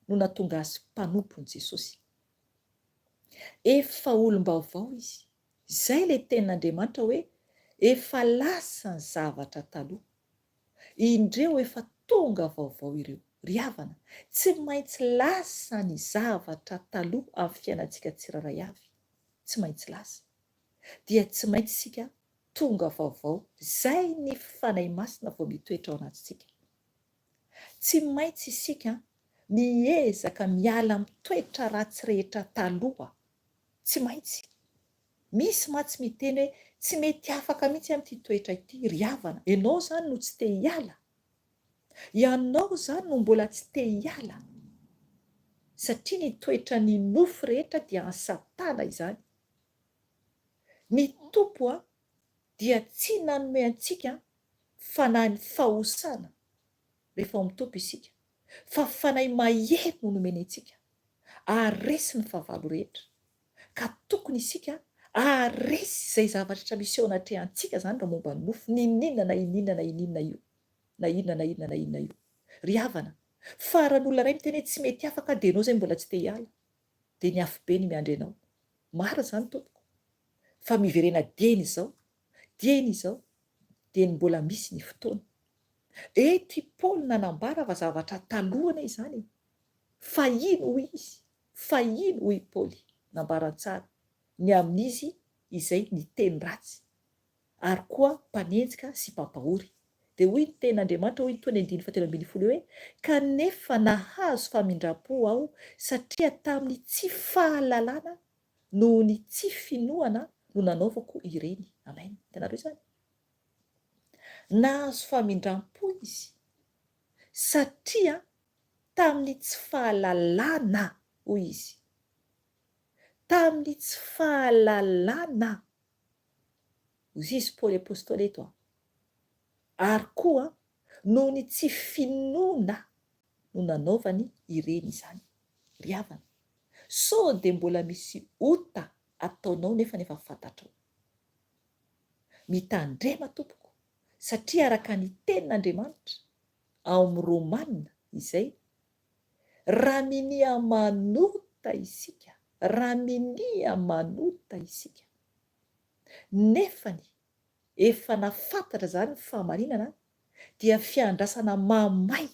no nahatonga azy mpanompon'i Jesosy. Efa olom-baovao izy. Izay ilay tenin'Andriamanitra hoe, Efa lasa ny zavatra taloha. Indreo efa tonga vaovao ireo. Ry havana, tsy maintsy lasa ny zavatra taloha amin'ny fiainantsika tsirairay avy. Tsy maintsy lasa. Dia tsy maintsy isika tonga vaovao izay ny Fanahy Masina vao mitoetra ao anatintsika. Tsy maintsy isika miezaka miala amin'ny toetra ratsy rehetra taloha. Tsy maintsy. Misy mantsy miteny hoe tsy mety afaka mihitsy amin'ity toetra ity. Ry havana, ianao izany no tsy te hiala? Ianao izany no mbola tsy te hiala? Satria ny toetran'ny nofo rehetra dia an'i Satana izany. Ny Tompo dia tsy nanome antsika fanahin'ny fahosana. Rehefa ao amin'ny Tompo isika. Fa fanahy mahery no nomeny antsika. Haharesy ny fahavalo rehetra. Ka tokony isika haharesy izay zavatra miseho anatrehantsika izany raha momba ny nofo, n'inon'inona na inon'inona na inon'inona io. Na inona na inona na inona io. Ry havana, fa raha ny olona iray miteny hoe tsy mety afaka aho dia ianao izay mbola tsy te hiala. Dia ny afobe ny miandry anao. Marina izany tompoko. Fa miverena dieny izao, dieny izao, dieny mbola misy ny fotoana. Eto i Paoly nanambara fa zavatra taloha anie izany e. Fahiny hoy izy, fahiny hoy i Paoly, nambarany tsara, ny amin'izy izay niteny ratsy, ary koa mpanenjika sy mpampahory. Dia hoy ny tenin'Andriamanitra, hoy ny toa ny andininy fahatelo ambin'ny folo eo hoe, Kanefa nahazo famindram-po aho, satria tamin'ny tsy fahalalana noho ny tsy finoana no nanaovako ireny. Amen. Hitanareo izany? Nahazo famindram-po izy, satria tamin'ny tsy fahalalana, hoy izy. Tamin'ny tsy fahalalana. Hoy izy Paoly Apostoly eto an. Ary koa noho ny tsy finoana no nanaovany ireny izany. Ry havana, sao dia mbola misy ota ataonao nefa nefa fantatrao. Mitandrema tompoko, satria araka ny tenin'Andriamanitra ao amin'ny Romana izay, raha minia manota isika, raha minia manota isika, nefany efa nafantatra izany ny fahamarinana dia fiandrasana mamay,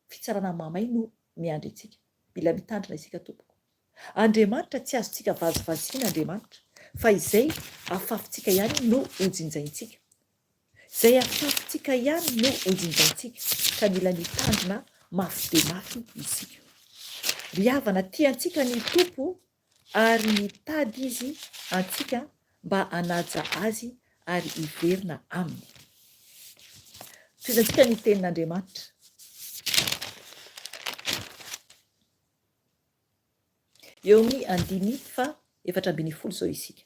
fitsarana mamay no miandry antsika. Mila mitandrina isika tompoko. Andriamanitra tsy azontsika vazivaziana Andriamanitra fa izay afafintsika ihany no hojinjaintsika. Izay afafintsika ihany no hojinjaintsika ka mila mitandrina mafy dia mafy isika. Ry havana tiantsika ny Tompo ary mitady Izy antsika mba hanaja Azy ary hiverina Aminy. Tohizantsika ny tenin'Andriamanitra. Eo amin'ny andininy faha 14 izao isika.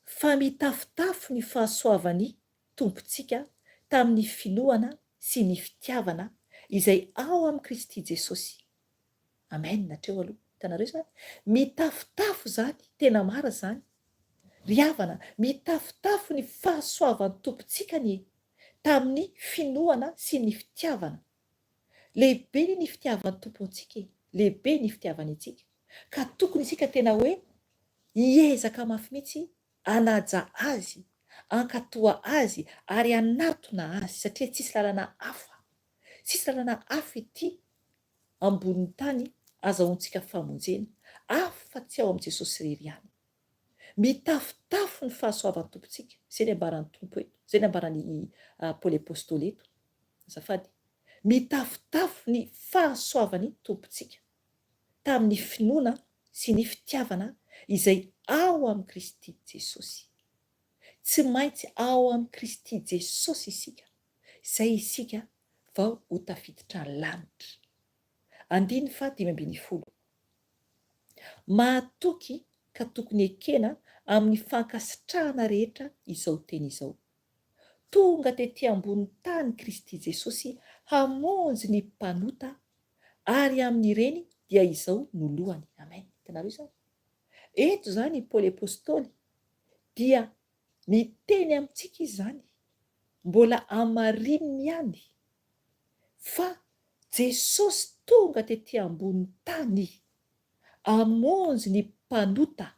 Fa mitafotafo ny fahasoavan'ny Tompontsika tamin'ny finoana sy ny fitiavana izay ao amin'i Kristy Jesosy. Amen hatreo aloha. Hitanareo izany? Mitafotafo izany, tena marina izany. Ry havana, mitafotafo ny fahasoavan'ny Tompontsika anie, tamin'ny finoana sy ny fitiavana. Lehibe anie ny fitiavan'ny Tompo antsika e, lehibe ny fitiavany antsika. Ka tokony isika tena hoe hiezaka mafy mihitsy hanaja Azy, hankatoa Azy ary hanatona Azy satria tsisy lalana hafa, tsisy lalana hafa ety ambonin'ny tany azahoantsika famonjena afa tsy ao amin'i Jesosy irery ihany. Mitafotafo ny fahasoavan'ny Tompontsika, izay ny ambaran'ny Tompo eto, izay ny ambaran'i Paoly Apostoly eto, azafady, mitafotafo ny fahasoavan'ny Tompontsika tamin'ny finoana sy ny fitiavana izay ao amin'i Kristy Jesosy. Tsy maintsy ao amin'i Kristy Jesosy isika, izay isika vao ho tafiditra lanitra. Andininy faha 15. Mahatoky ka tokony ekena amin'ny fankasitrahana rehetra izao teny izao. Tonga tety ambony tany Kristy Jesosy hamonjy ny mpanota ary amin'ireny dia izao no lohany. Amen. Hitanareo izany? Eto izany i Paoly Apostoly dia miteny amintsika izy izany, mbola hamarininy ihany fa Jesosy tonga tety ambony tany hamonjy ny mpanota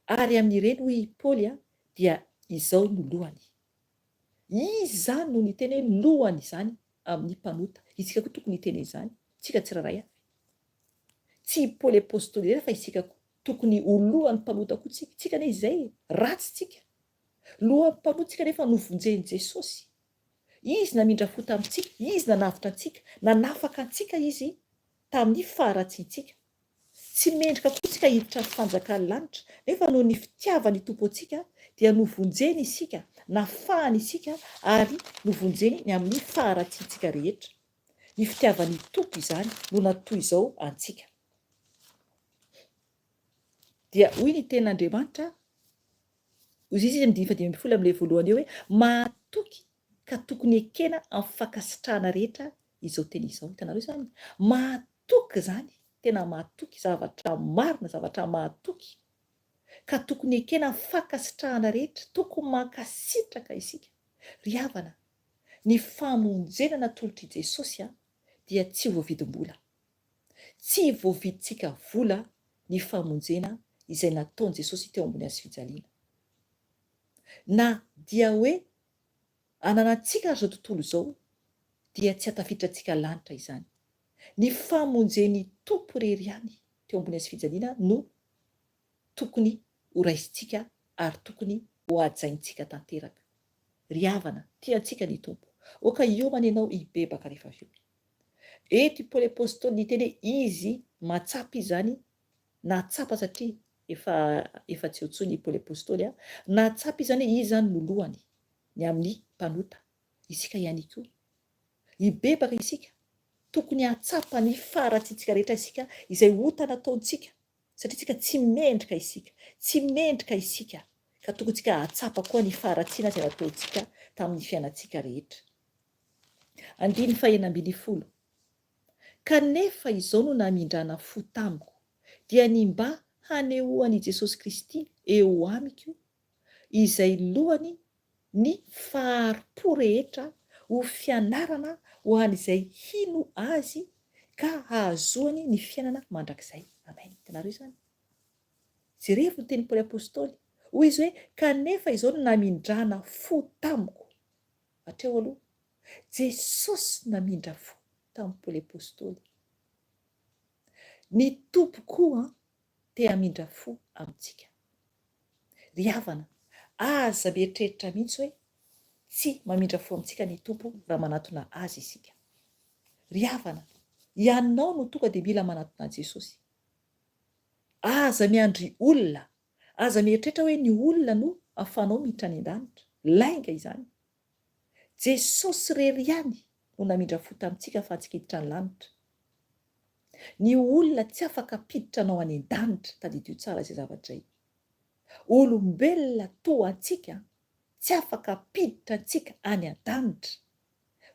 ary amin'ireny hoy i Paoly dia izao no lohany. Izy izany no niteny hoe lohany izany amin'ny mpanota. Isika koa tokony hiteny an'izany, isika tsirairay avy. Tsy i Paoly Apostoly irery fa isika koa. Tokony ho lohan'ny mpanota koa tsika. Tsika anie izay e! Ratsy tsika. Lohan'ny mpanota tsika nefa novonjen'i Jesosy. Izy namindra fo tamintsika, Izy nanavotra antsika, nanafaka antsika Izy tamin'ny faharatsiantsika. Tsy mendrika koa tsika hiditra ny fanjakan'ny lanitra, nefa noho ny fitiavan'ny Tompo antsika dia novonjeny isika, nafahany isika ary novonjeny ny amin'ny faharatsiantsika rehetra. Ny fitiavan'ny Tompo izany no natoy izao antsika. Dia hoy ny tenin'Andriamanitra, hoy izy amin'ny andininy fahadimy ambin'ny folo amin'ilay voalohany eo hoe, Mahatoky. Ka tokony ekena amin'ny fankasitrahana rehetra izao teny izao. Hitanareo izany? Mahatoky izany, tena mahatoky, zavatra marina, zavatra mahatoky. Ka tokony ekena amin'ny fankasitrahana rehetra, tokony mankasitraka isika. Ry havana, ny famonjena natolotr'i Jesosy dia tsy voavidim-bola. Tsy voavidintsika vola ny famonjena izay nataon'i Jesosy teo ambony hazofijaliana. Na dia hoe ananantsika ary izao tontolo izao dia tsy hahatafiditra antsika lanitra izany. Ny famonjen'ny Tompo irery ihany teo ambony hazofijaliana no tokony ho raisintsika ary tokony ho hajaintsika tanteraka. Ry havana, tia antsika ny Tompo. Aoka hiomana ianao hibebaka rehefa avy eo. Eto i Paoly Apostoly niteny hoe izy mahatsapa izy izany, nahatsapa satria efa efa tsy eo intsony i Paoly Apostoly, nahatsapa izy izany hoe izy izany no lohany ny amin'ny mpanota. Isika ihany koa. Hibebaka isika. Tokony hahatsapa ny faharatsiantsika rehetra isika, izay ota nataontsika, satria tsika tsy mendrika isika, tsy mendrika isika, ka tokony tsika hahatsapa koa ny faharatsiana izay nataontsika tamin'ny fiainantsika rehetra. Andininy fahenina ambinifolo. Kanefa izao no namindrana fo tamiko, dia ny mba hanehoan'i Jesosy Kristy eo amiko, izay lohany ny fahari-po rehetra ho fianarana ho an'izay hino Azy ka hahazoany ny fiainana mandrakizay. Amen. Hitanareo izany? Jerevo ny tenin'i Paoly Apostoly. Hoy izy hoe, Kanefa izao no namindrana fo tamiko. Hatreo aloha, Jesosy namindra fo tamin'i Paoly Apostoly. Ny Tompo koa te hamindra fo amintsika. Ry havana, aza mieritreritra mihitsy hoe tsy mamindra fo amintsika ny Tompo raha manatona Azy isika. Ry havana, ianao no tonga dia mila manatona an'i Jesosy. Aza miandry olona, aza mieritreritra hoe ny olona no ahafahanao miditra any an-danitra. Lainga izany. Jesosy irery ihany no namindra fo tamintsika ahafahantsika hiditra ny lanitra. Ny olona tsy afaka hampiditra anao any an-danitra, tadidio tsara izay zavatra izay. Olombelona toa antsika tsy afaka hampiditra antsika any an-danitra,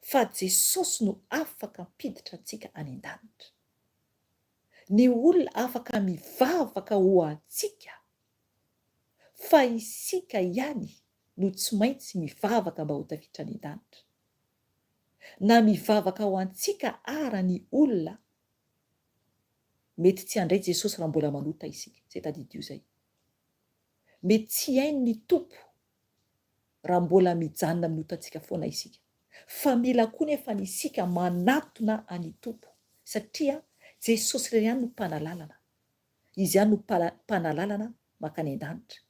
fa Jesosy no afaka hampiditra antsika any an-danitra. Ny olona afaka mivavaka ho antsika, fa isika ihany no tsy maintsy mivavaka mba ho tafiditra any an-danitra. Na mivavaka ho antsika ara ny olona, mety tsy handray Jesosy raha mbola manota isika. Zay tadidio zay. Mety tsy hihaino ny Tompo raha mbola mijanona amin'ny otantsika foana isika. Fa mila koa nefa ny isika manatona an'i Tompo satria Jesosy irery ihany no mpanalalana. Izy ihany no mpanalalana mankany an-danitra.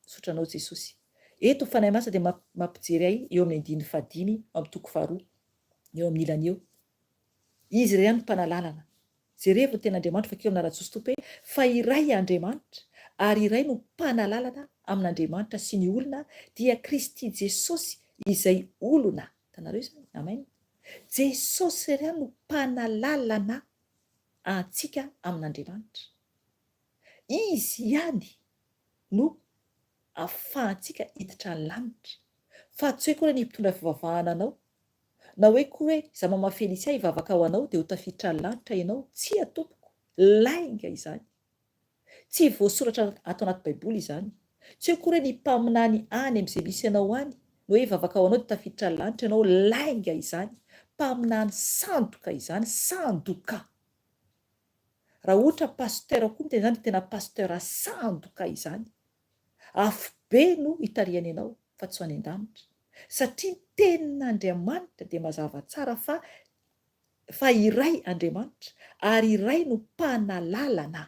Misaotra anao Jesosy. Eto ny Fanahy Masina dia mampijery ahy eo amin'ny andininy fahadimy amin'ny toko faharoa, eo amin'ny ilany eo. Izy irery ihany no mpanalalana. Jerevo ny tenin'Andriamanitra vakio amin'ny anaran'i Jesosy Tompo hoe, Fa iray Andriamanitra, ary iray no mpanalalana amin'Andriamanitra sy ny olona, dia Kristy Jesosy izay olona. Hitanareo izany? Amen. Jesosy irery ihany no mpanalalana antsika amin'Andriamanitra. Izy ihany no afahantsika hiditra ny lanitra. Fa tsy hoe koa ny mpitondra fivavahana anao, na hoe koa hoe za Mama Felicia hivavaka ho anao dia ho tafiditra ny lanitra ianao. Tsia tompoko, lainga izany. Tsy voasoratra ato anaty baiboly izany. Tsy hoe koa hoe ny mpaminany any amin'izay misy anao any no hoe hivavaka ho anao dia tafiditra ny lanitra ianao, lainga izany. Mpaminany sandoka izany, sandoka. Raha ohatra pasteur koa miteny izany dia tena pasteur sandoka izany. Afobe no itarihany anao fa tsy ho any an-danitra. Satria ny tenin'Andriamanitra dia mazava tsara fa fa iray Andriamanitra ary iray no mpanalalana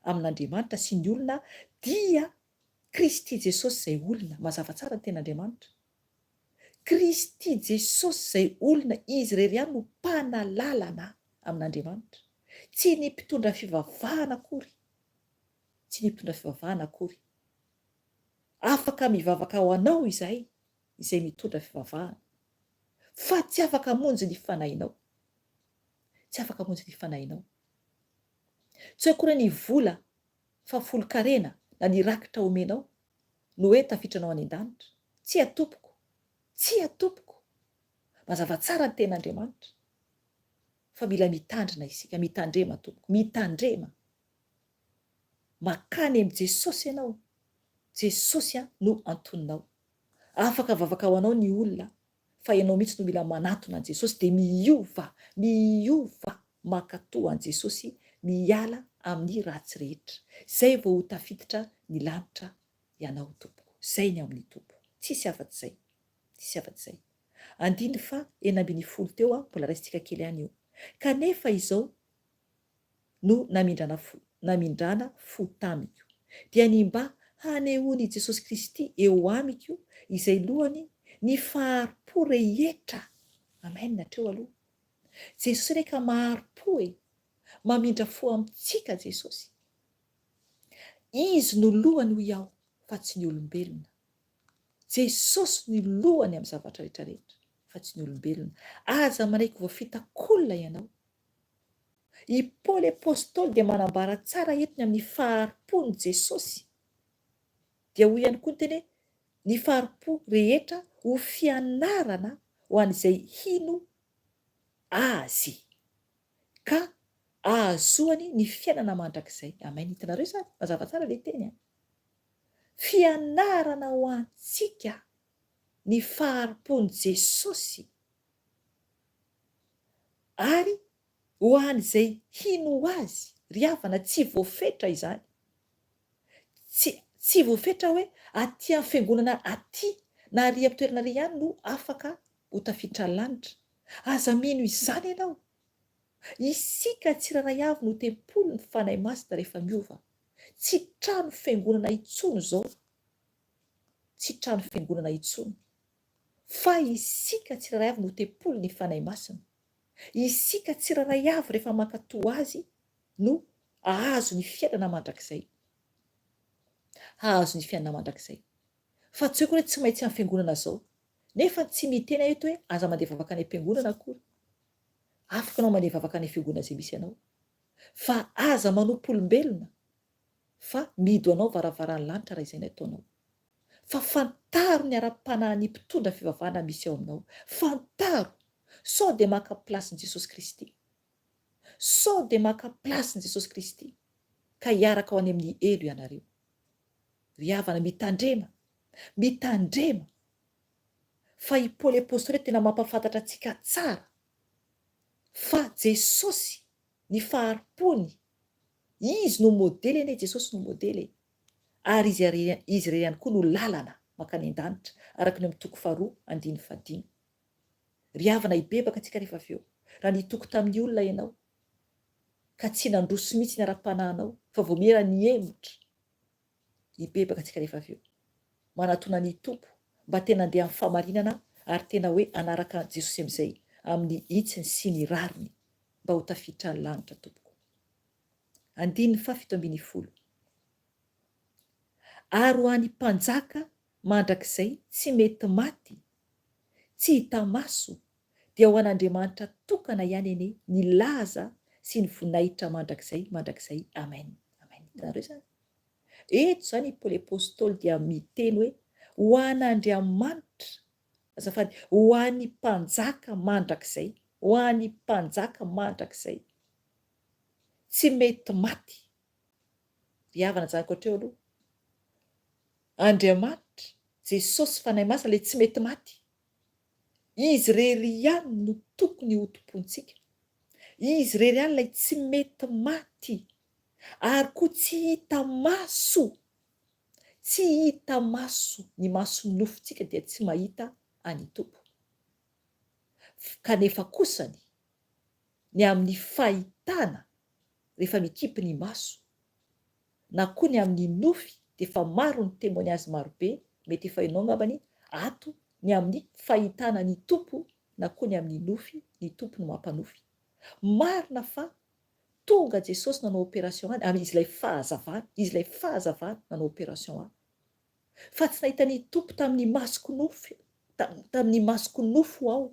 amin'Andriamanitra sy ny olona dia Kristy Jesosy izay olona. Mazava tsara ny tenin'Andriamanitra. Kristy Jesosy izay olona Izy irery ihany no mpanalalana amin'Andriamanitra. Tsy ny mpitondra fivavahana akory. Tsy ny mpitondra fivavahana akory. Afaka mivavaka ho anao izahay izay mitondra fivavahana. Fa tsy afaka hamonjy ny fanahinao. Tsy afaka hamonjy ny fanahinao. Tsy hoe akory ny vola fahafolonkarena na ny rakitra omenao no hoe tafiditra anao any an-danitra. Tsia tompoko! Tsia tompoko! Mazava tsara ny tenin'Andriamanitra fa mila mitandrina isika, mitandrema tompoko, mitandrema. Makany amin'i Jesosy ianao, Jesosy no antoninao. Afaka vavaka ho anao ny olona fa ianao mihitsy no mila manatona an'i Jesosy dia miova, miova mankatò an'i Jesosy miala amin'ny ratsy rehetra. Izay vao ho tafiditra ny lanitra ianao tompoko. Izay ny amin'ny Tompo. Tsisy afa-tsy izay. Tsisy afa-tsy izay. Andininy faha 16 teo aho, mbola raisintsika kely ihany io. Kanefa izao no namindrana fo, namindrana fo tamiko, dia ny mba hanehoan' i Jesosy Kristy eo amiko, izay lohany, ny fahari-po rehetra. Amen, hatreo aloha. Jesosy re ka mahari-po e! Mamindra fo amintsika Jesosy. Izy no lohany hoy aho fa tsy ny olombelona. Jesosy no lohany amin'ny zavatra rehetra rehetra fa tsy ny olombelona. Aza manaiky voafitak'olona ianao. I Paoly Apostoly dia manambara tsara eto ny amin'ny fahari-pon'i Jesosy. Dia hoy ihany koa ny teny hoe, ny fahari-po rehetra ho fianarana ho an'izay hino Azy, ka ahazoany ny fiainana mandrakizay. Amen. Hitanareo izany? Mazava tsara ilay teny an! Fianarana ho antsika ny fahari-pon'i Jesosy. Ary ho an'izay hino Azy, ry havana, tsy voafetra izany. Tsy, tsy voafetra hoe aty amin'ny fiangonana aty na ary amin'ny toerana ary ihany no afaka ho tafiditra lanitra. Aza mino izany ianao. Isika tsirairay avy no tempolin'ny Fanahy Masina rehefa miova. Tsy trano fiangonana intsony izao. Tsy trano fiangonana intsony. Fa isika tsirairay avy no tempolin'ny Fanahy Masina. Isika tsirairay avy rehefa mankatò Azy no hahazo ny fiainana mandrakizay. Hahazo ny fiainana mandrakizay. Fa tsy hoe koa hoe tsy maintsy amin'ny fiangonana izao. Nefa tsy miteny aho eto hoe aza mandeha vavaka any am-piangonana akory. Afaka ianao mandeha vavaka any fiangonana izay misy anao. Fa aza manompo olombelona fa mihidy ho anao varavaran'ny lanitra raha izay no ataonao. Fa fantaro ny ara-panahin'ny mpitondra fivavahana misy ao aminao. Fantaro! Sao dia maka place-n'i Jesosy Kristy. Sao dia maka place-n'i Jesosy Kristy ka hiaraka ho any amin'ny helo ianareo. Ry havana, mitandrema! Mitandrema! Fa i Paoly Apostoly tena mampahafantatra antsika tsara fa Jesosy, ny fahari-pony, Izy no modely anie, Jesosy no modely e! Ary Izy Izy irery ihany koa no lalana mankany an-danitra, araka ny ao amin'ny toko faharoa andininy fahadimy. Ry havana, hibebaka antsika rehefa avy eo. Raha nitoky tamin'ny olona ianao, ka tsy nandroso mihitsy ny ara-panahinao, fa vao miera nihemotra, hibebaka antsika rehefa avy eo. Manatona ny Tompo, mba tena handeha amin'ny fahamarinana ary tena hoe hanaraka an'i Jesosy amin'izay, amin'ny hitsiny sy ny rariny, mba ho tafiditra ny lanitra, tompoko. Andininy faha 17. Ary ho an'ny mpanjaka mandrakizay tsy mety maty, tsy hita maso, dia ho an'Andriamanitra tokana ihany anie ny laza sy ny voninahitra mandrakizay mandrakizay. Amen. Amen. Hitanareo izany? Eto izany i Paoly Apostoly dia miteny hoe ho an'Andriamanitra, azafady, ho an'ny mpanjaka mandrakizay, ho an'ny mpanjaka mandrakizay. Tsy mety maty. Ry havana ajanoko hatreo aloha. Andriamanitra, Jesosy Fanahy Masina ilay tsy mety maty. Izy irery ihany no tokony ho tompointsika. Izy irery ihany ilay tsy mety maty. Ary koa tsy hita maso. Tsy hita maso. Ny mason'ny nofontsika dia tsy mahita an'i Tompo. Kanefa kosany, ny amin'ny fahitana rehefa mikipy ny maso, na koa ny amin'ny nofy dia efa maro ny témoignage marobe, mety efa hainao angambany ato ny amin'ny fahitana ny Tompo na koa ny amin'ny nofy, ny Tompo no mampanofy. Marina fa tonga Jesosy nanao opération ahy, ary Izy ilay fahazavana, Izy ilay fahazavana nanao opération ahy. Fa tsy nahita ny Tompo tamin'ny masoko nofy, tamin'ny masoko nofo aho.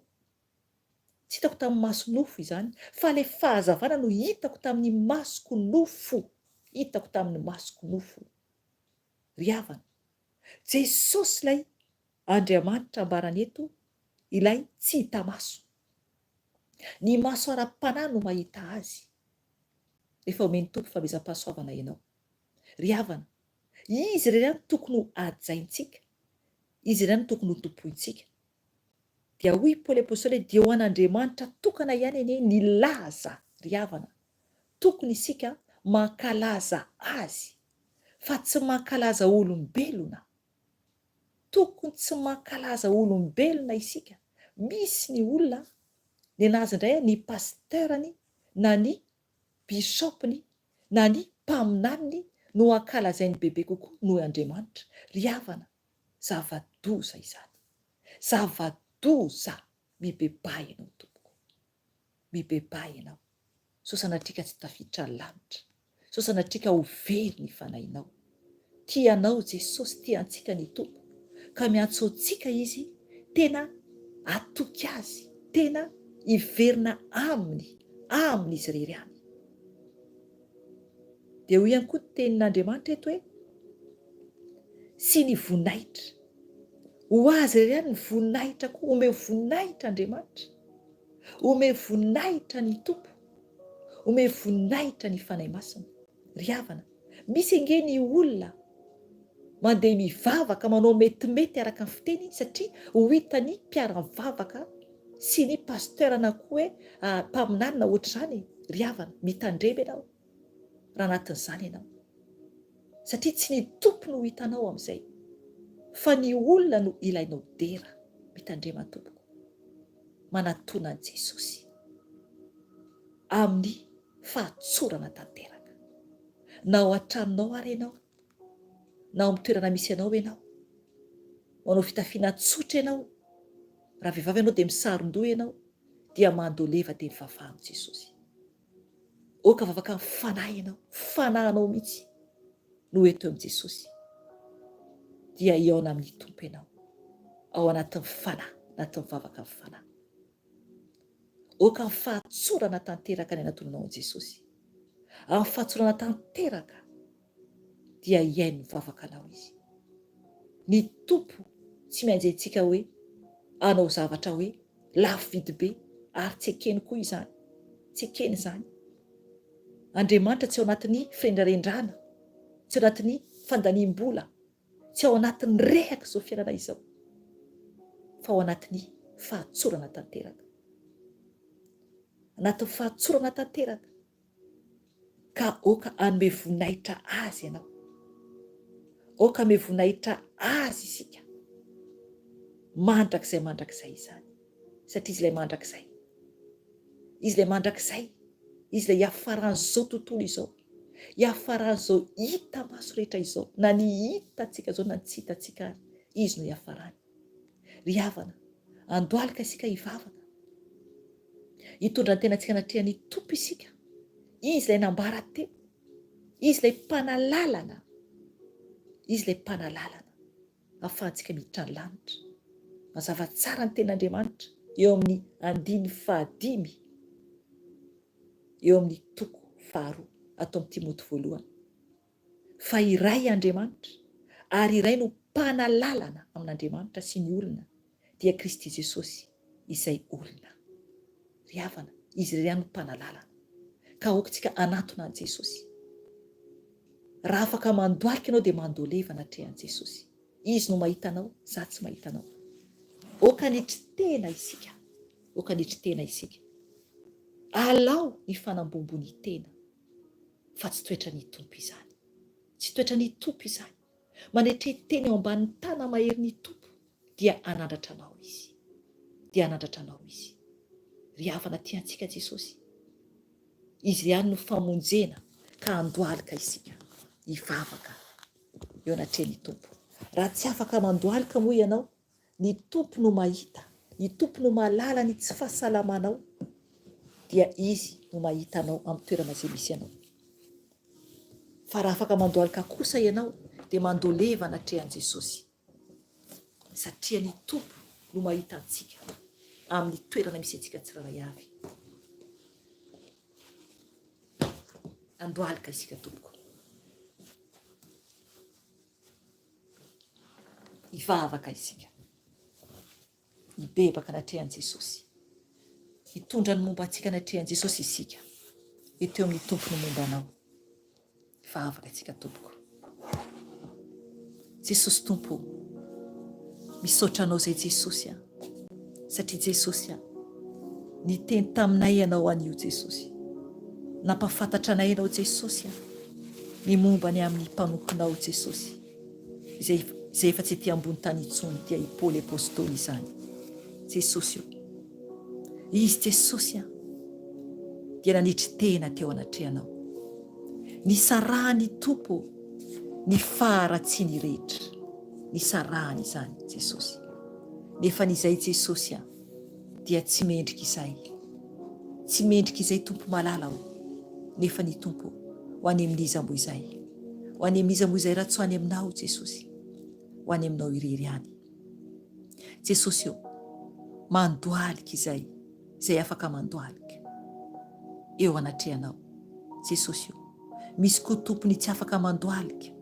Tsy hitako tamin'ny maso nofo izany, fa ilay fahazavana no hitako tamin'ny masoko nofo, hitako tamin'ny masoko nofo. Ry havana, Jesosy ilay Andriamanitra ambarany eto, Ilay tsy hita maso. Ny maso ara-panahy no mahita Azy. Rehefa omen'ny Tompo famezam-pahasoavana ianao. Ry havana, Izy irery ihany no tokony ho hajaintsika. Izy irery ihany no tokony ho tompointsika. Dia hoy Paoly Apostoly hoe, Dia ho an'Andriamanitra tokana ihany anie ny laza, ry havana. Tokony isika mankalaza Azy, fa tsy mankalaza olombelona. Tokony tsy mankalaza olombelona isika. Misy ny olona, nenazy indray ny pasteur-ny na ny bishop-ny na ny mpaminaniny no ankalazainy bebe kokoa noho Andriamanitra. Ry havana, zava-doza izany. Zava-doza! Mibebaha ianao tompoko. Mibebaha ianao. Sao sanatria ka tsy tafiditra lanitra. Sao sanatria ka ho very ny fanahinao. Tia anao Jesosy, tia antsika ny Tompo. Ka miantso antsika Izy tena hatoky Azy, tena hiverina Aminy, Aminy Izy irery ihany. Dia hoy ihany koa ny tenin'Andriamanitra eto hoe, sy ny voninahitra. Ho Azy irery ihany ny voninahitra koa, omeo voninahitra Andriamanitra. Omeo voninahitra ny Tompo. Omeo voninahitra ny Fanahy Masina. Ry havana, misy ange ny olona mandeha mivavaka, manao metimety araka ny fiteny satria ho hitan'ny mpiara-mivavaka sy ny pasteur na koa hoe mpaminany na ohatr'izany e. Ry havana, mitandrema ianao raha anatin'izany ianao. Satria tsy ny Tompo no hitanao amin'izay fa ny olona no ilainao dera. Mitandrema tompoko. Manatona an'i Jesosy amin'ny fahatsorana tanteraka. Na ao an-tranonao ary ianao, na ao amin'ny toerana misy anao ianao, manao fitafiana tsotra ianao, raha vehivavy ianao dia misaron-doha ianao, dia mandoleva dia mivavaha amin'i Jesosy. Oka vavaka amin'ny fanahy ianao, fanahinao mihitsy no eto amin'i Jesosy. Dia hihaona amin'ny Tompo ianao, ao anatin'ny fanahy, anatin'ny vavaka amin'ny fanahy. Oka amin'ny fahatsorana tanteraka ny anatonanao an'i Jesosy. Amin'ny fahatsorana tanteraka dia hihaino ny vavakanao Izy. Ny Tompo tsy mianjey antsika hoe hanao zavatra hoe lafo vidy be ary tsy ekeny koa izany. Tsy ekeny izany. Andriamanitra tsy ao anatin'ny firendrarendrana, tsy ao anatin'ny fandaniam-bola, tsy ao anatin'ny rehaka izao fiainana izao, fa ao anatin'ny fahatsorana tanteraka. Anatin'ny fahatsorana tanteraka. Ka aoka hanome voninahitra Azy ianao. Aoka hanome voninahitra Azy isika. Mandrakizay mandrakizay izany. Satria Izy ilay mandrakizay. Izy ilay mandrakizay. Izy ilay hiafaran'izao tontolo izao. Hiafaran'izao hita maso rehetra izao. Na ny hitantsika izao na ny tsy hitantsika ary. Izy no hiafarany. Ry havana, andohalika isika hivavaka. Hitondra ny tenantsika anatrehan'ny Tompo isika. Izy ilay nambara teo. Izy ilay mpanalalana. Izy ilay mpanalalana. Ahafahantsika miditra ny lanitra. Mazava tsara ny tenin'Andriamanitra eo amin'ny andininy fahadimy eo amin'ny toko faharoa ato amin'ny Timoty voalohany. Fa iray Andriamanitra, ary iray no mpanalalana amin'Andriamanitra sy ny olona, dia Kristy Jesosy, izay olona. Ry havana, Izy irery ihany no mpanalalana. Ka aoka isika hanatona an'i Jesosy. Raha afaka mandohalika ianao dia mandoleva anatrehan'i Jesosy. Izy no mahita anao, izaho tsy mahita anao. Aoka hanetry tena isika. Aoka hanetry tena isika. Alao ny fanambombon'ny tena. Fa tsy toetran'ny Tompo izany. Tsy toetran'ny Tompo izany. Manetre tena eo ambanin'ny tana-maherin'ny Tompo dia hanandratra anao Izy. Dia hanandratra anao Izy. Ry havana tia antsika Jesosy. Izy ihany no famonjena ka handohalika isika hivavaka eo anatrehan'ny Tompo. Raha tsy afaka mandohalika moa ianao, Ny Tompo no mahita, ny Tompo no mahalala ny tsy fahasalamanao, dia Izy no mahita anao amin'ny toerana izay misy anao. Fa raha afaka mandohalika kosa ianao, dia mandoleva anatrehan'i Jesosy, satria ny Tompo no mahita antsika amin'ny toerana misy antsika tsirairay avy. Andohalika isika tompoko. Hivavaka isika. Hibebaka. Mibebaka anatrehan'i Jesosy. Hitondra ny momba antsika anatrehan'i Jesosy isika. Eto eo amin'ny Tompo ny momba anao. Hivavaka isika tompoko. Jesosy Tompo o, misaotra Anao izay Jesosy a, satria Jesosy a, niteny taminay Ianao anio Jesosy, nampafantatra anay Ianao Jesosy a, ny momba ny amin'ny mpanomponao Jesosy. Izay izay efa tsy ety ambony tany intsony dia i Paoly Apostoly izany. Jesosy o! Izy Jesosy an! Dia nanetry tena teo anatrehanao. Nisarahan'ny Tompo ny faharatsiany rehetra. Nisarahany izany Jesosy. Nefa ny izay Jesosy an! Dia tsy mendrika izay. Tsy mendrika izay Tompo malala o! Nefa ny Tompo ho any amin'iza moa izay? Ho any amin'iza moa izay raha tsy ho any aminao Jesosy? Ho any aminao irery ihany. Jesosy o! Mandohalika izay izay afaka mandohalika eo anatrehanao. Jesosy o! Misy koa tompony tsy afaka mandohalika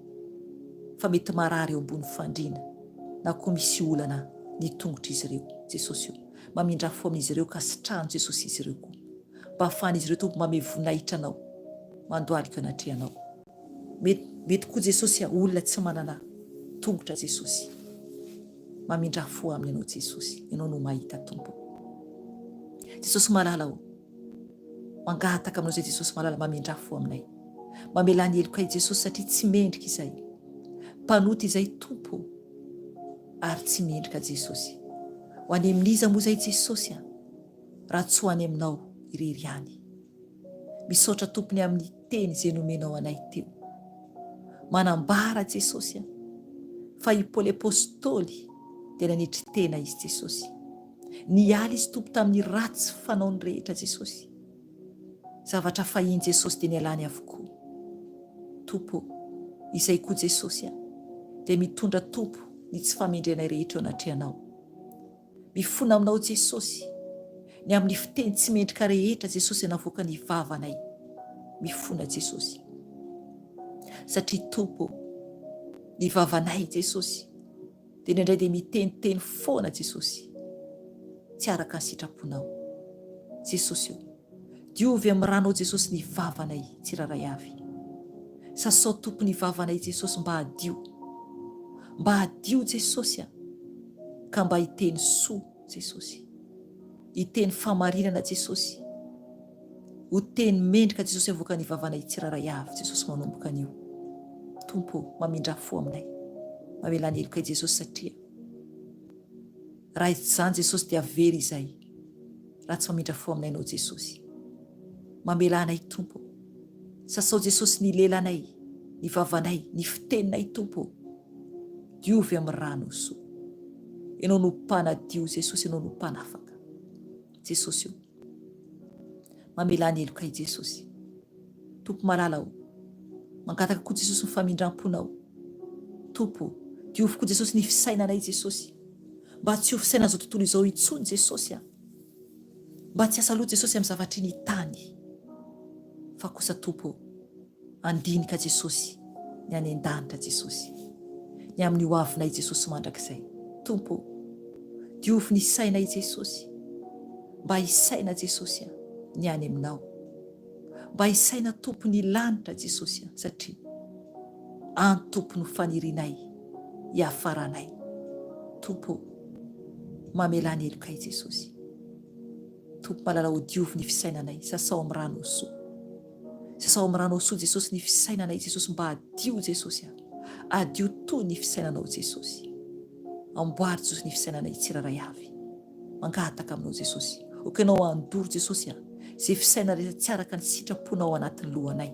fa mety marary eo ambony fandriana na koa misy olana ny tongotr'izy ireo. Jesosy o! Mamindrà fo amin'izy ireo ka sitrano Jesosy izy ireo koa mba ahafahan'izy ireo Tompo mamehy voninahitra Anao mandohalika eo anatrehanao. Mety mety koa Jesosy a olona tsy manana tongotra Jesosy. Mamindrà fo aminy Ianao Jesosy. Ianao no mahita Tompo. Jesosy malala o. Mangataka aminao izay Jesosy malala mamindrà fo aminay. Mamelà ny helokay Jesosy satria tsy mendrika izay. Mpanota izay Tompo ary tsy mendrika Jesosy. Ho any amin'iza moa izay Jesosy a? Raha tsy ho any aminao irery ihany. Misaotra Tompo ny amin'ny teny izay nomenao anay teo. Manambara Jesosy a, fa i Paoly Apostoly dia nanetry tena izy Jesosy. Niala izy Tompo tamin'ny ratsy fanaony rehetra Jesosy. Zavatra fahiny Jesosy dia nialany avokoa. Tompo ô, izay koa Jesosy a, dia mitondra Tompo ny tsy famendrenay rehetra eo anatrehanao. Mifona aminao Jesosy, ny amin'ny fiteny tsy mendrika rehetra Jesosy navoaka ny vavanay. Mifona Jesosy. Satria Tompo ô, ny vavanay Jesosy dia indraindray dia miteniteny foana Jesosy, tsy araka ny sitraponao. Jesosy ô, diovy amin'ny ranao Jesosy ny vavanay tsirairay avy. Sasao Tompo ny vavanay Jesosy mba hadio. Mba hadio Jesosy a! Ka mba hiteny soa Jesosy. Hiteny famarinana Jesosy. Ho teny mendrika Jesosy avoakan'ny vavanay tsirairay avy Jesosy manomboka anio. Tompo ô, mamindrà fo aminay. Mamelà ny helokay Jesosy satria raha izany Jesosy dia very izay raha tsy mamindra fo aminay Ianao Jesosy. Mamelà anay Tompo ô. Sasao Jesosy ny lelanay, ny vavanay, ny fiteninay Tompo ô. Diovy amin'ny rano soa. Ianao no mpanadio Jesosy, Ianao no mpanafaka. Jesosy ô. Mamelà ny helokay Jesosy. Tompo malala ô. Mangataka koa Jesosy ny famindram-ponao. Tompo ô, diovy koa Jesosy ny fisainanay Jesosy. Mba tsy ho fisainan'izao tontolo izao intsony Jesosy a. Mba tsy hiasa loha Jesosy amin'ny zavatry ny tany. Fa kosa Tompo ô, andinika Jesosy ny any an-danitra Jesosy. Ny amin'ny ho avinay Jesosy mandrakizay. Tompo ô, diovy ny sainay Jesosy. Mba hisaina Jesosy a, ny any aminao. Mba hisaina Tompo ny lanitra Jesosy a, satria any Tompo no fanirianay hiafaranay. Tompo ô, mamelà ny helokay Jesosy. Tompo malala ô diovy ny fisainanay, sasao amin'ny ranao soa. Sasao amin'ny ranao soa Jesosy ny fisainanay Jesosy mba hadio Jesosy a. Hadio toy ny fisainanao Jesosy. Amboary Jesosy ny fisainanay tsirairay avy. Mangataka aminao Jesosy. Ok ianao handoro Jesosy a. Izay fisainana rehetra tsy araka ny sitraponao anatin'ny lohanay.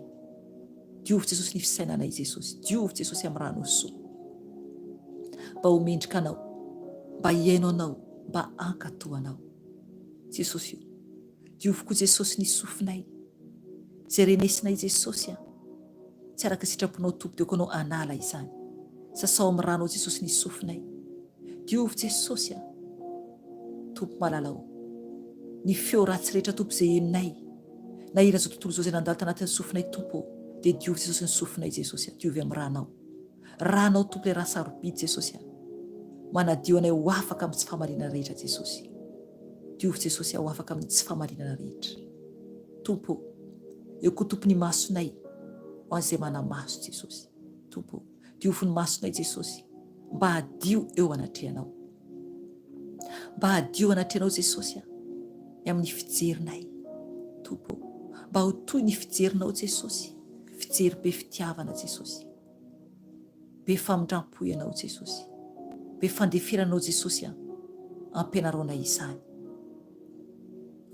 Diovy Jesosy ny fisainanay Jesosy. Diovy Jesosy amin'ny ranao soa. Mba ho mendrika anao. Mba hihaino anao. Mba hankatò anao. Jesosy o. Diovy koa Jesosy ny sofinay. Izay renesinay Jesosy a. Tsy araka sitraponao Tompo dia aoka anao hanala izany. Sasao amin'ny ranao Jesosy ny sofinay. Diovy Jesosy a. Tompo malala o. Ny feo ratsy rehetra Tompo izay henonay. Na hira izao tontolo izao izay nandalo tanatin'ny sofinay Tompo ô, dia diovy Jesosy ny sofinay Jesosy a, diovy amin'ny ranao. Ranao Tompo ilay ra sarobidy Jesosy a. Manadio anay ho afaka amin'ny tsy fahamarinana rehetra Jesosy. Diovy Jesosy aho afaka amin'ny tsy fahamarinana rehetra. Tompo ô, eo koa Tompo ny masonay ho an'izay manamaso Jesosy. Tompo ô, diovy ny masonay Jesosy mba hadio eo anatrehanao. Mba hadio anatrehanao Jesosy a, ny amin'ny fijerinay. Tompo ô, mba ho toy ny fijerinao Jesosy, fijery be fitiavana Jesosy. Be famindrampo Ianao Jesosy. Be fandeferana Anao Jesosy a. Ampianaro anay izany.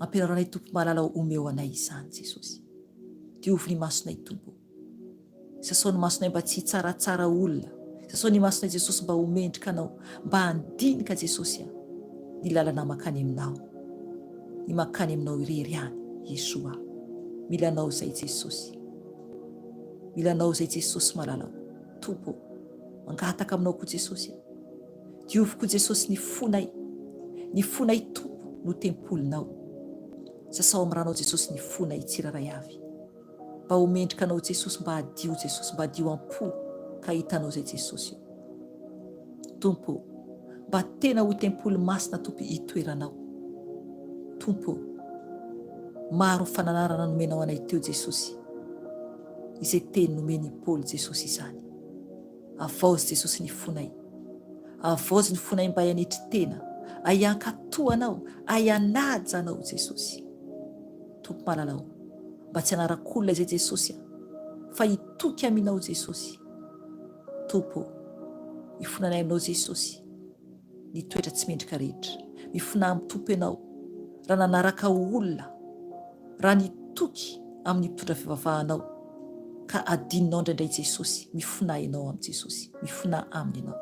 Ampianaro anay Tompo malala o omeo anay izany Jesosy. Diovy ny masonay Tompo. Sasao ny masonay mba tsy hitsaratsara olona. Sasao ny masonay Jesosy mba ho mendrika Anao, mba handinika Jesosy a. Ny lalana makany aminao. Ny makany aminao irery ihany Yeshua. Mila Anao izay Jesosy. Mila Anao izay Jesosy malala o. Tompo o. Mangataka aminao koa Jesosy a. Diovy koa Jesosy ny fonay. Ny fonay Tompo no tempolinao. Sasao amin'ny ranao Jesosy ny fonay tsirairay avy. Mba ho mendrika Anao Jesosy mba hadio Jesosy mba hadio am-po ka hitanao izay Jesosy o. Tompo o. Mba tena ho tempoly masina Tompo itoeranao. Tompo o. Maro ny fananarana nomenao anay teo Jesosy. Izay teny nomen i Paoly Jesosy izany. Avaozy Jesosy ny fonay. Avaozy ny fonay mba hanetry tena, ay hankatò Anao, ay hanaja Anao Jesosy. Tompo malala o, mba tsy hanarak'olona izay Jesosy a, fa hitoky Aminao Jesosy. Tompo o, ifonanay Aminao Jesosy ny toetra tsy mendrika rehetra. Mifonà amin'ny Tompo ianao raha nanaraka olona, raha nitoky amin'ny mpitondra fivavahanao ka adinonao indraindray Jesosy, mifonà ianao amin'i Jesosy, mifonà Aminy ianao.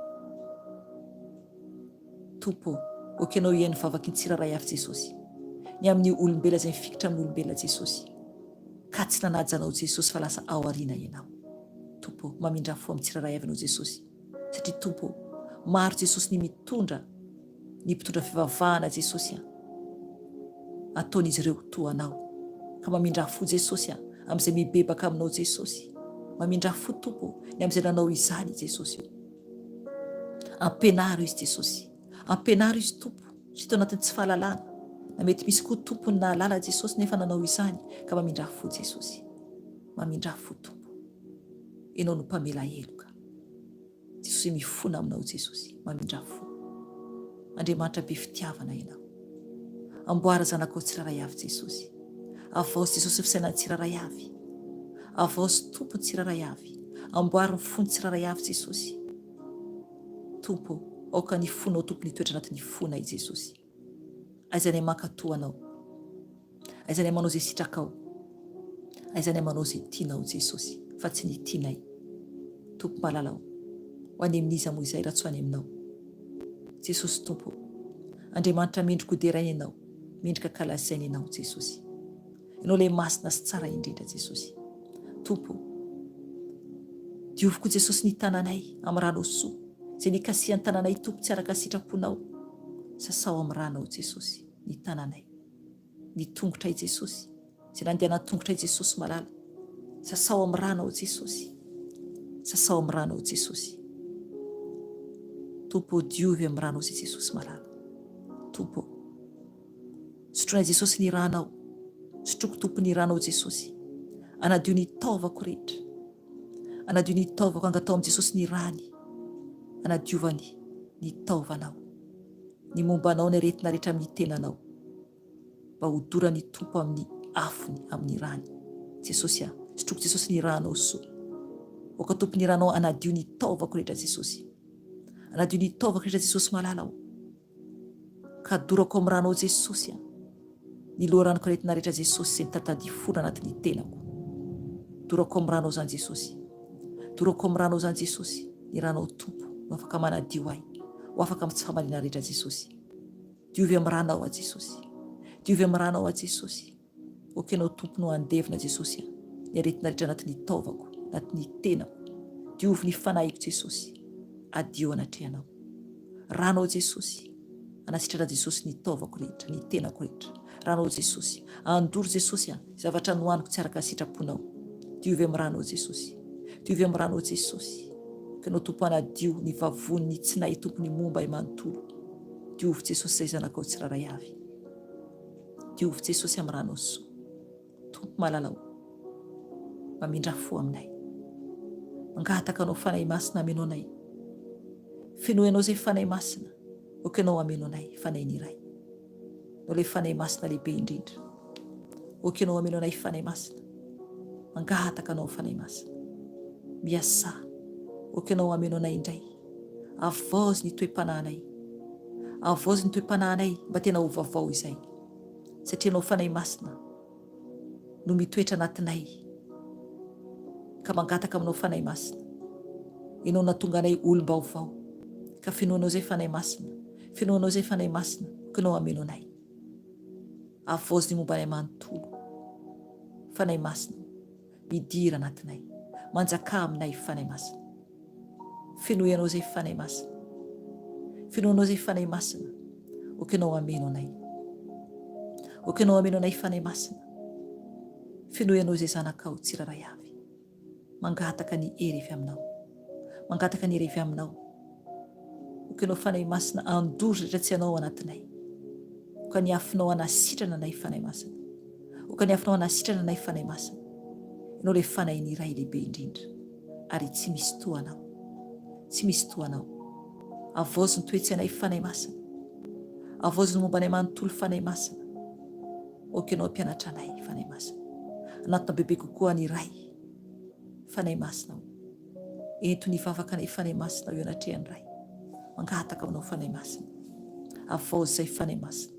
Tompo ô, ok Ianao hihaino ny vavaky ny tsirairay avy Jesosy, ny amin'ny olombelona izay mifikitra amin'ny olombelona Jesosy, ka tsy nanaja Anao Jesosy fa lasa ao aoriana Ianao. Tompo ô, mamindrà fo amin'ny tsirairay avy Ianao Jesosy, satria Tompo ô, maro Jesosy ny mitondra ny mpitondra fivavahana Jesosy a, ataon'izy ireo toa Anao, ka mamindrà fo Jesosy a, amin'izay mibebaka Aminao Jesosy, mamindrà fo Tompo ô, ny amin'izay nanao izany Jesosy ô. Ampianaro izy Jesosy. Ampianaro izy Tompo. Tsy tao anatin'ny tsy fahalalana. Na mety misy koa Tompo ny nahalala Jesosy nefa nanao izany ka mamindrà fo Jesosy. Mamindrà fo Tompo. Ianao no mpamela heloka. Jesosy mifona aminao Jesosy. Mamindrà fo. Andriamanitra be fitiavana Ianao. Amboara zanakao tsirairay avy Jesosy. Avaozy Jesosy ny fisainan'ny tsirairay avy. Avaozy Tompo ny tsirairay avy. Amboary ny fony tsirairay avy Jesosy. Tompo ô, aoka ny fonao Tompo ny hitoetra anatin'ny fonay Jesosy. Aizanay mankatò Anao. Aizanay manao izay sitrakao. Aizanay manao izay tianao Jesosy fa tsy ny tianay. Tompo malala ô, ho any amin'iza moa izay raha tsy ho any Aminao. Jesosy Tompo ô, Andriamanitra mendrika ho deraina Ianao, mendrika kalazaina Ianao Jesosy. Ianao ilay masina sy tsara indrindra Jesosy. Tompo ô, diovy koa Jesosy ny tananay amin'ny ranao soa, izay nikasihan'ny tananay Tompo tsy araka sitraponao. Sasao amin'ny ranao Jesosy ny tananay, ny tongotray Jesosy, izay nandehanan-tongotray Jesosy malala. Sasao amin'ny ranao Jesosy. Sasao amin'ny ranao Jesosy. Tompo ô, diovy amin'ny ranao izay Jesosy malala. Tompo ô. Sotroinay Jesosy ny ranao. Sotroko Tompo ny ranao Jesosy. Anadio ny taovako rehetra. Anadio ny taovako angatao amin'i Jesosy ny rany. Anadiovany ny taovanao. Ny momba anao ny aretina rehetra amin'ny tenanao. Mba hodoran'ny Tompo amin'ny afony amin'ny rany. Jesosy a. Sotroko Jesosy ny ranao soa. Aoka Tompo ny ranao anadio ny taovako rehetra Jesosy. Anadio ny taovako rehetra Jesosy malala o. Ka dorako amin'ny ranao Jesosy a! Ny loharanoko aretina rehetra Jesosy izay mitatadia fona anatin'ny tenako. Dorako amin'ny ranao izany Jesosy. Dorako amin'ny ranao izany Jesosy. Ny ranao Tompo no afaka manadio ahy ho afaka amin'ny tsy famaliana rehetra Jesosy. Diovy amin'ny ranao aho Jesosy. Diovy amin'ny ranao aho Jesosy. Ok ianao Tompo no handevina Jesosy a, ny aretina rehetra anatin'ny taovako, anatin'ny tenako, diovy ny fanahiko Jesosy, adio anatrehanao. Ranao Jesosy, anasitrana Jesosy ny taovako rehetra, ny tenako rehetra. Ranao Jesosy, andoro Jesosy a, zavatra nohaniko tsy araka ny sitraponao. Diovy amin'ny ranao Jesosy, diovy amin'ny ranao Jesosy. Ka ianao Tompo anadio ny vavony, ny tsinay Tompo ny momba ahy manontolo. Diovy Jesosy izay zanakao tsirairay avy. Diovy Jesosy amin'ny ranao soa. Tompo malala o, mamindrà fo aminay. Mangataka Anao Fanahy Masina hameno anay. Fenoy Anao izay Fanahy Masina, aoka Ianao hameno anay, Fanahin'ny Ray. Ianao ilay Fanahy Masina lehibe indrindra. Aoka Ianao hameno anay Fanahy Masina. Mangataka Anao Fanahy Masina. Miasà, aoka Ianao hameno anay indray. Avaozy ny toe-panahinay. Avaozy ny toe-panahinay mba tena ho vaovao izay. Satria Ianao Fanahy Masina no mitoetra anatinay ka mangataka aminao Fanahy Masina. Ianao nahatonga anay olom-baovao ka fenoinao izay Fanahy Masina, fenoinao izay Fanahy Masina ka Ianao hameno anay. Avaozy ny momba anay manontolo. Fanahy Masina, midira anatinay. Manjakà aminay Fanahy Masina. Fenoy Anao izay Fanahy Masina. Fenoy Anao izay Fanahy Masina. Aoka Ianao hameno anay. Aoka Ianao hameno anay Fanahy Masina. Fenoy Anao izay zanakao tsirairay avy. Mangataka ny hery avy Aminao. Mangataka ny hery avy Aminao. Aoka Ianao Fanahy Masina handoro rehetra tsy Anao ao anatinay. Aoka ny afonao hanasitrana anay Fanahy Masina. Aoka ny afonao hanasitrana anay Fanahy Masina. Ianao ilay Fanahin'ny Ray lehibe indrindra. Ary tsy misy toa Anao. Tsy misy toa Anao. Avaozy ny toe-tsainay Fanahy Masina. Avaozy ny momba anay manontolo Fanahy Masina. Aoka Ianao hampianatra anay Fanahy Masina. Hanatona bebe kokoa ny Ray. Fanahy Masina o. Ento ny vavaka anay Fanahy Masina eo anatrehan'ny Ray. Mangataka aminao Fanahy Masina. Avaozy izay Fanahy Masina.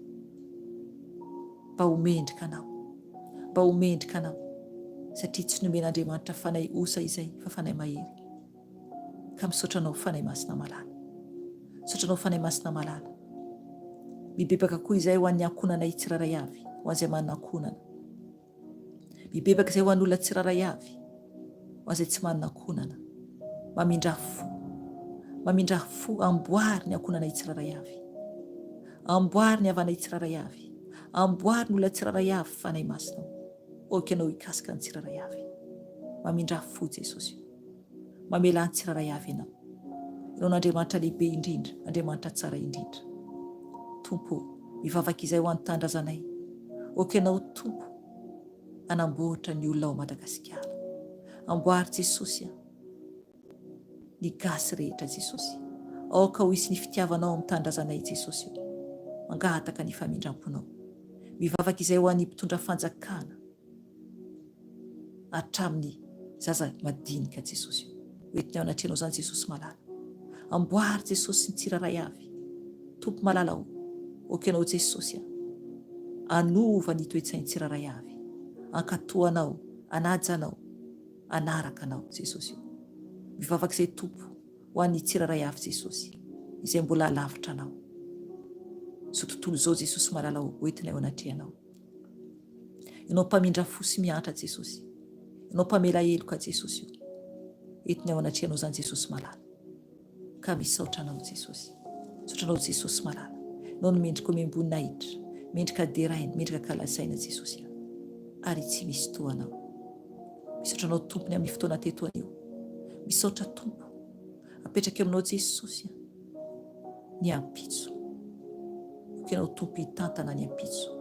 Mba ho mendrika Anao. Mba ho mendrika Anao. Satria tsy nomen'Andriamanitra Fanahy osa izay fa Fanahy mahery. Ka misaotra Anao Fanahy Masina malala. Misaotra Anao Fanahy Masina malala. Mibebaka koa izay ho an'ny ankohonanay tsirairay avy, ho an'izay manana ankohonana. Mibebaka izay ho an'olona tsirairay avy, ho an'izay tsy manana ankohonana. Mamindrà fo. Mamindrà fo, amboary ny ankohonanay tsirairay avy. Amboary ny havanay tsirairay avy. Amboary ny olona tsirairay avy, Fanahy Masina o. Aoka Ianao hikasika ny tsirairay avy. Mamindrà fo Jesosy o. Mamelà ny tsirairay avy Ianao. Ianao no Andriamanitra lehibe indrindra, Andriamanitra tsara indrindra. Tompo o, mivavaka izay ho an'ny tanindrazanay. Aoka Ianao Tompo hanamboatra ny olona ao Madagasikara. Amboary Jesosy a, ny gasy rehetra Jesosy. Aoka ho hisy ny fitiavanao amin'ny tanindrazanay Jesosy o. Mangataka ny famindramponao. Mivavaka izay ho an'ny mpitondra fanjakana. hatramin'ny zaza madinika Jesosy o. Ho entiny ao anatrehanao izany Jesosy malala. Amboary Jesosy ny tsirairay avy. Tompo malala o, aoka Ianao Jesosy a, hanova ny toe-tsain'ny tsirairay avy. Hankatò Anao, hanaja Anao, hanaraka Anao Jesosy o. Mivavaka izay Tompo ho an'ny tsirairay avy Jesosy, izay mbola lavitra Anao. Izao tontolo izao Jesosy malala o, ho entinay ao anatrehanao. Ianao mpamindra fo sy miantra Jesosy. Ianao mpamela heloka Jesosy o. Entiny ao anatrehanao izany Jesosy malala. Ka misaotra anao Jesosy. Misaotra anao Jesosy malala. Ianao no mendrika omem-boninahitra, mendrika deraina, mendrika kalazaina Jesosy a. Ary tsy misy toa anao. Misaotra anao Tompony amin'ny fotoana teto anio. Misaotra Tompo. Apetraka eo aminao Jesosy a. Ny ampitso. Aoka Ianao Tompo hitantana ny ampitso.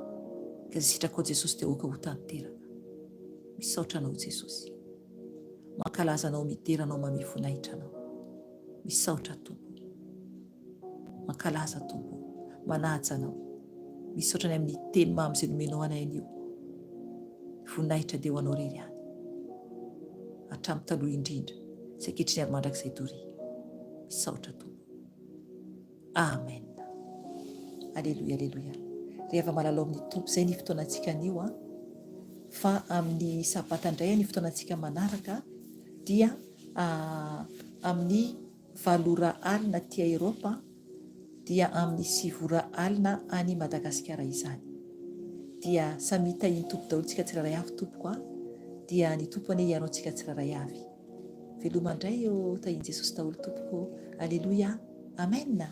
Ka izay sitrakao Jesosy dia aoka ho tanteraka. Misaotra Anao Jesosy. Mankalaza Anao, midera Anao, mamehy voninahitra Anao. Misaotra Tompo. Mankalaza Tompo. Manaja Anao. Misaotra ny amin'ny teny mamy izay nomenao anay anio. Voninahitra dia ho Anao irery ihany. Hatramin'ny taloha indrindra sy ankehitriny ary mandrakizay doria. Misaotra Tompo. Amen. Aleloia, aleloia. Ry hava-malala ao amin'ny Tompo, izay ny fotoanantsika anio an. Fa amin'ny sabata indray ny fotoanantsika manaraka dia amin'ny valo ora alina aty Eropa dia amin'ny 9 ora alina any Madagasikara izany. Dia samia tahin'ny Tompo daholo tsika tsirairay avy tompoko a. Dia ny Tompo anie hiaro antsika tsirairay avy. Veloma indray ô tahin'i Jesosy daholo tompoko. Aleloia. Amen.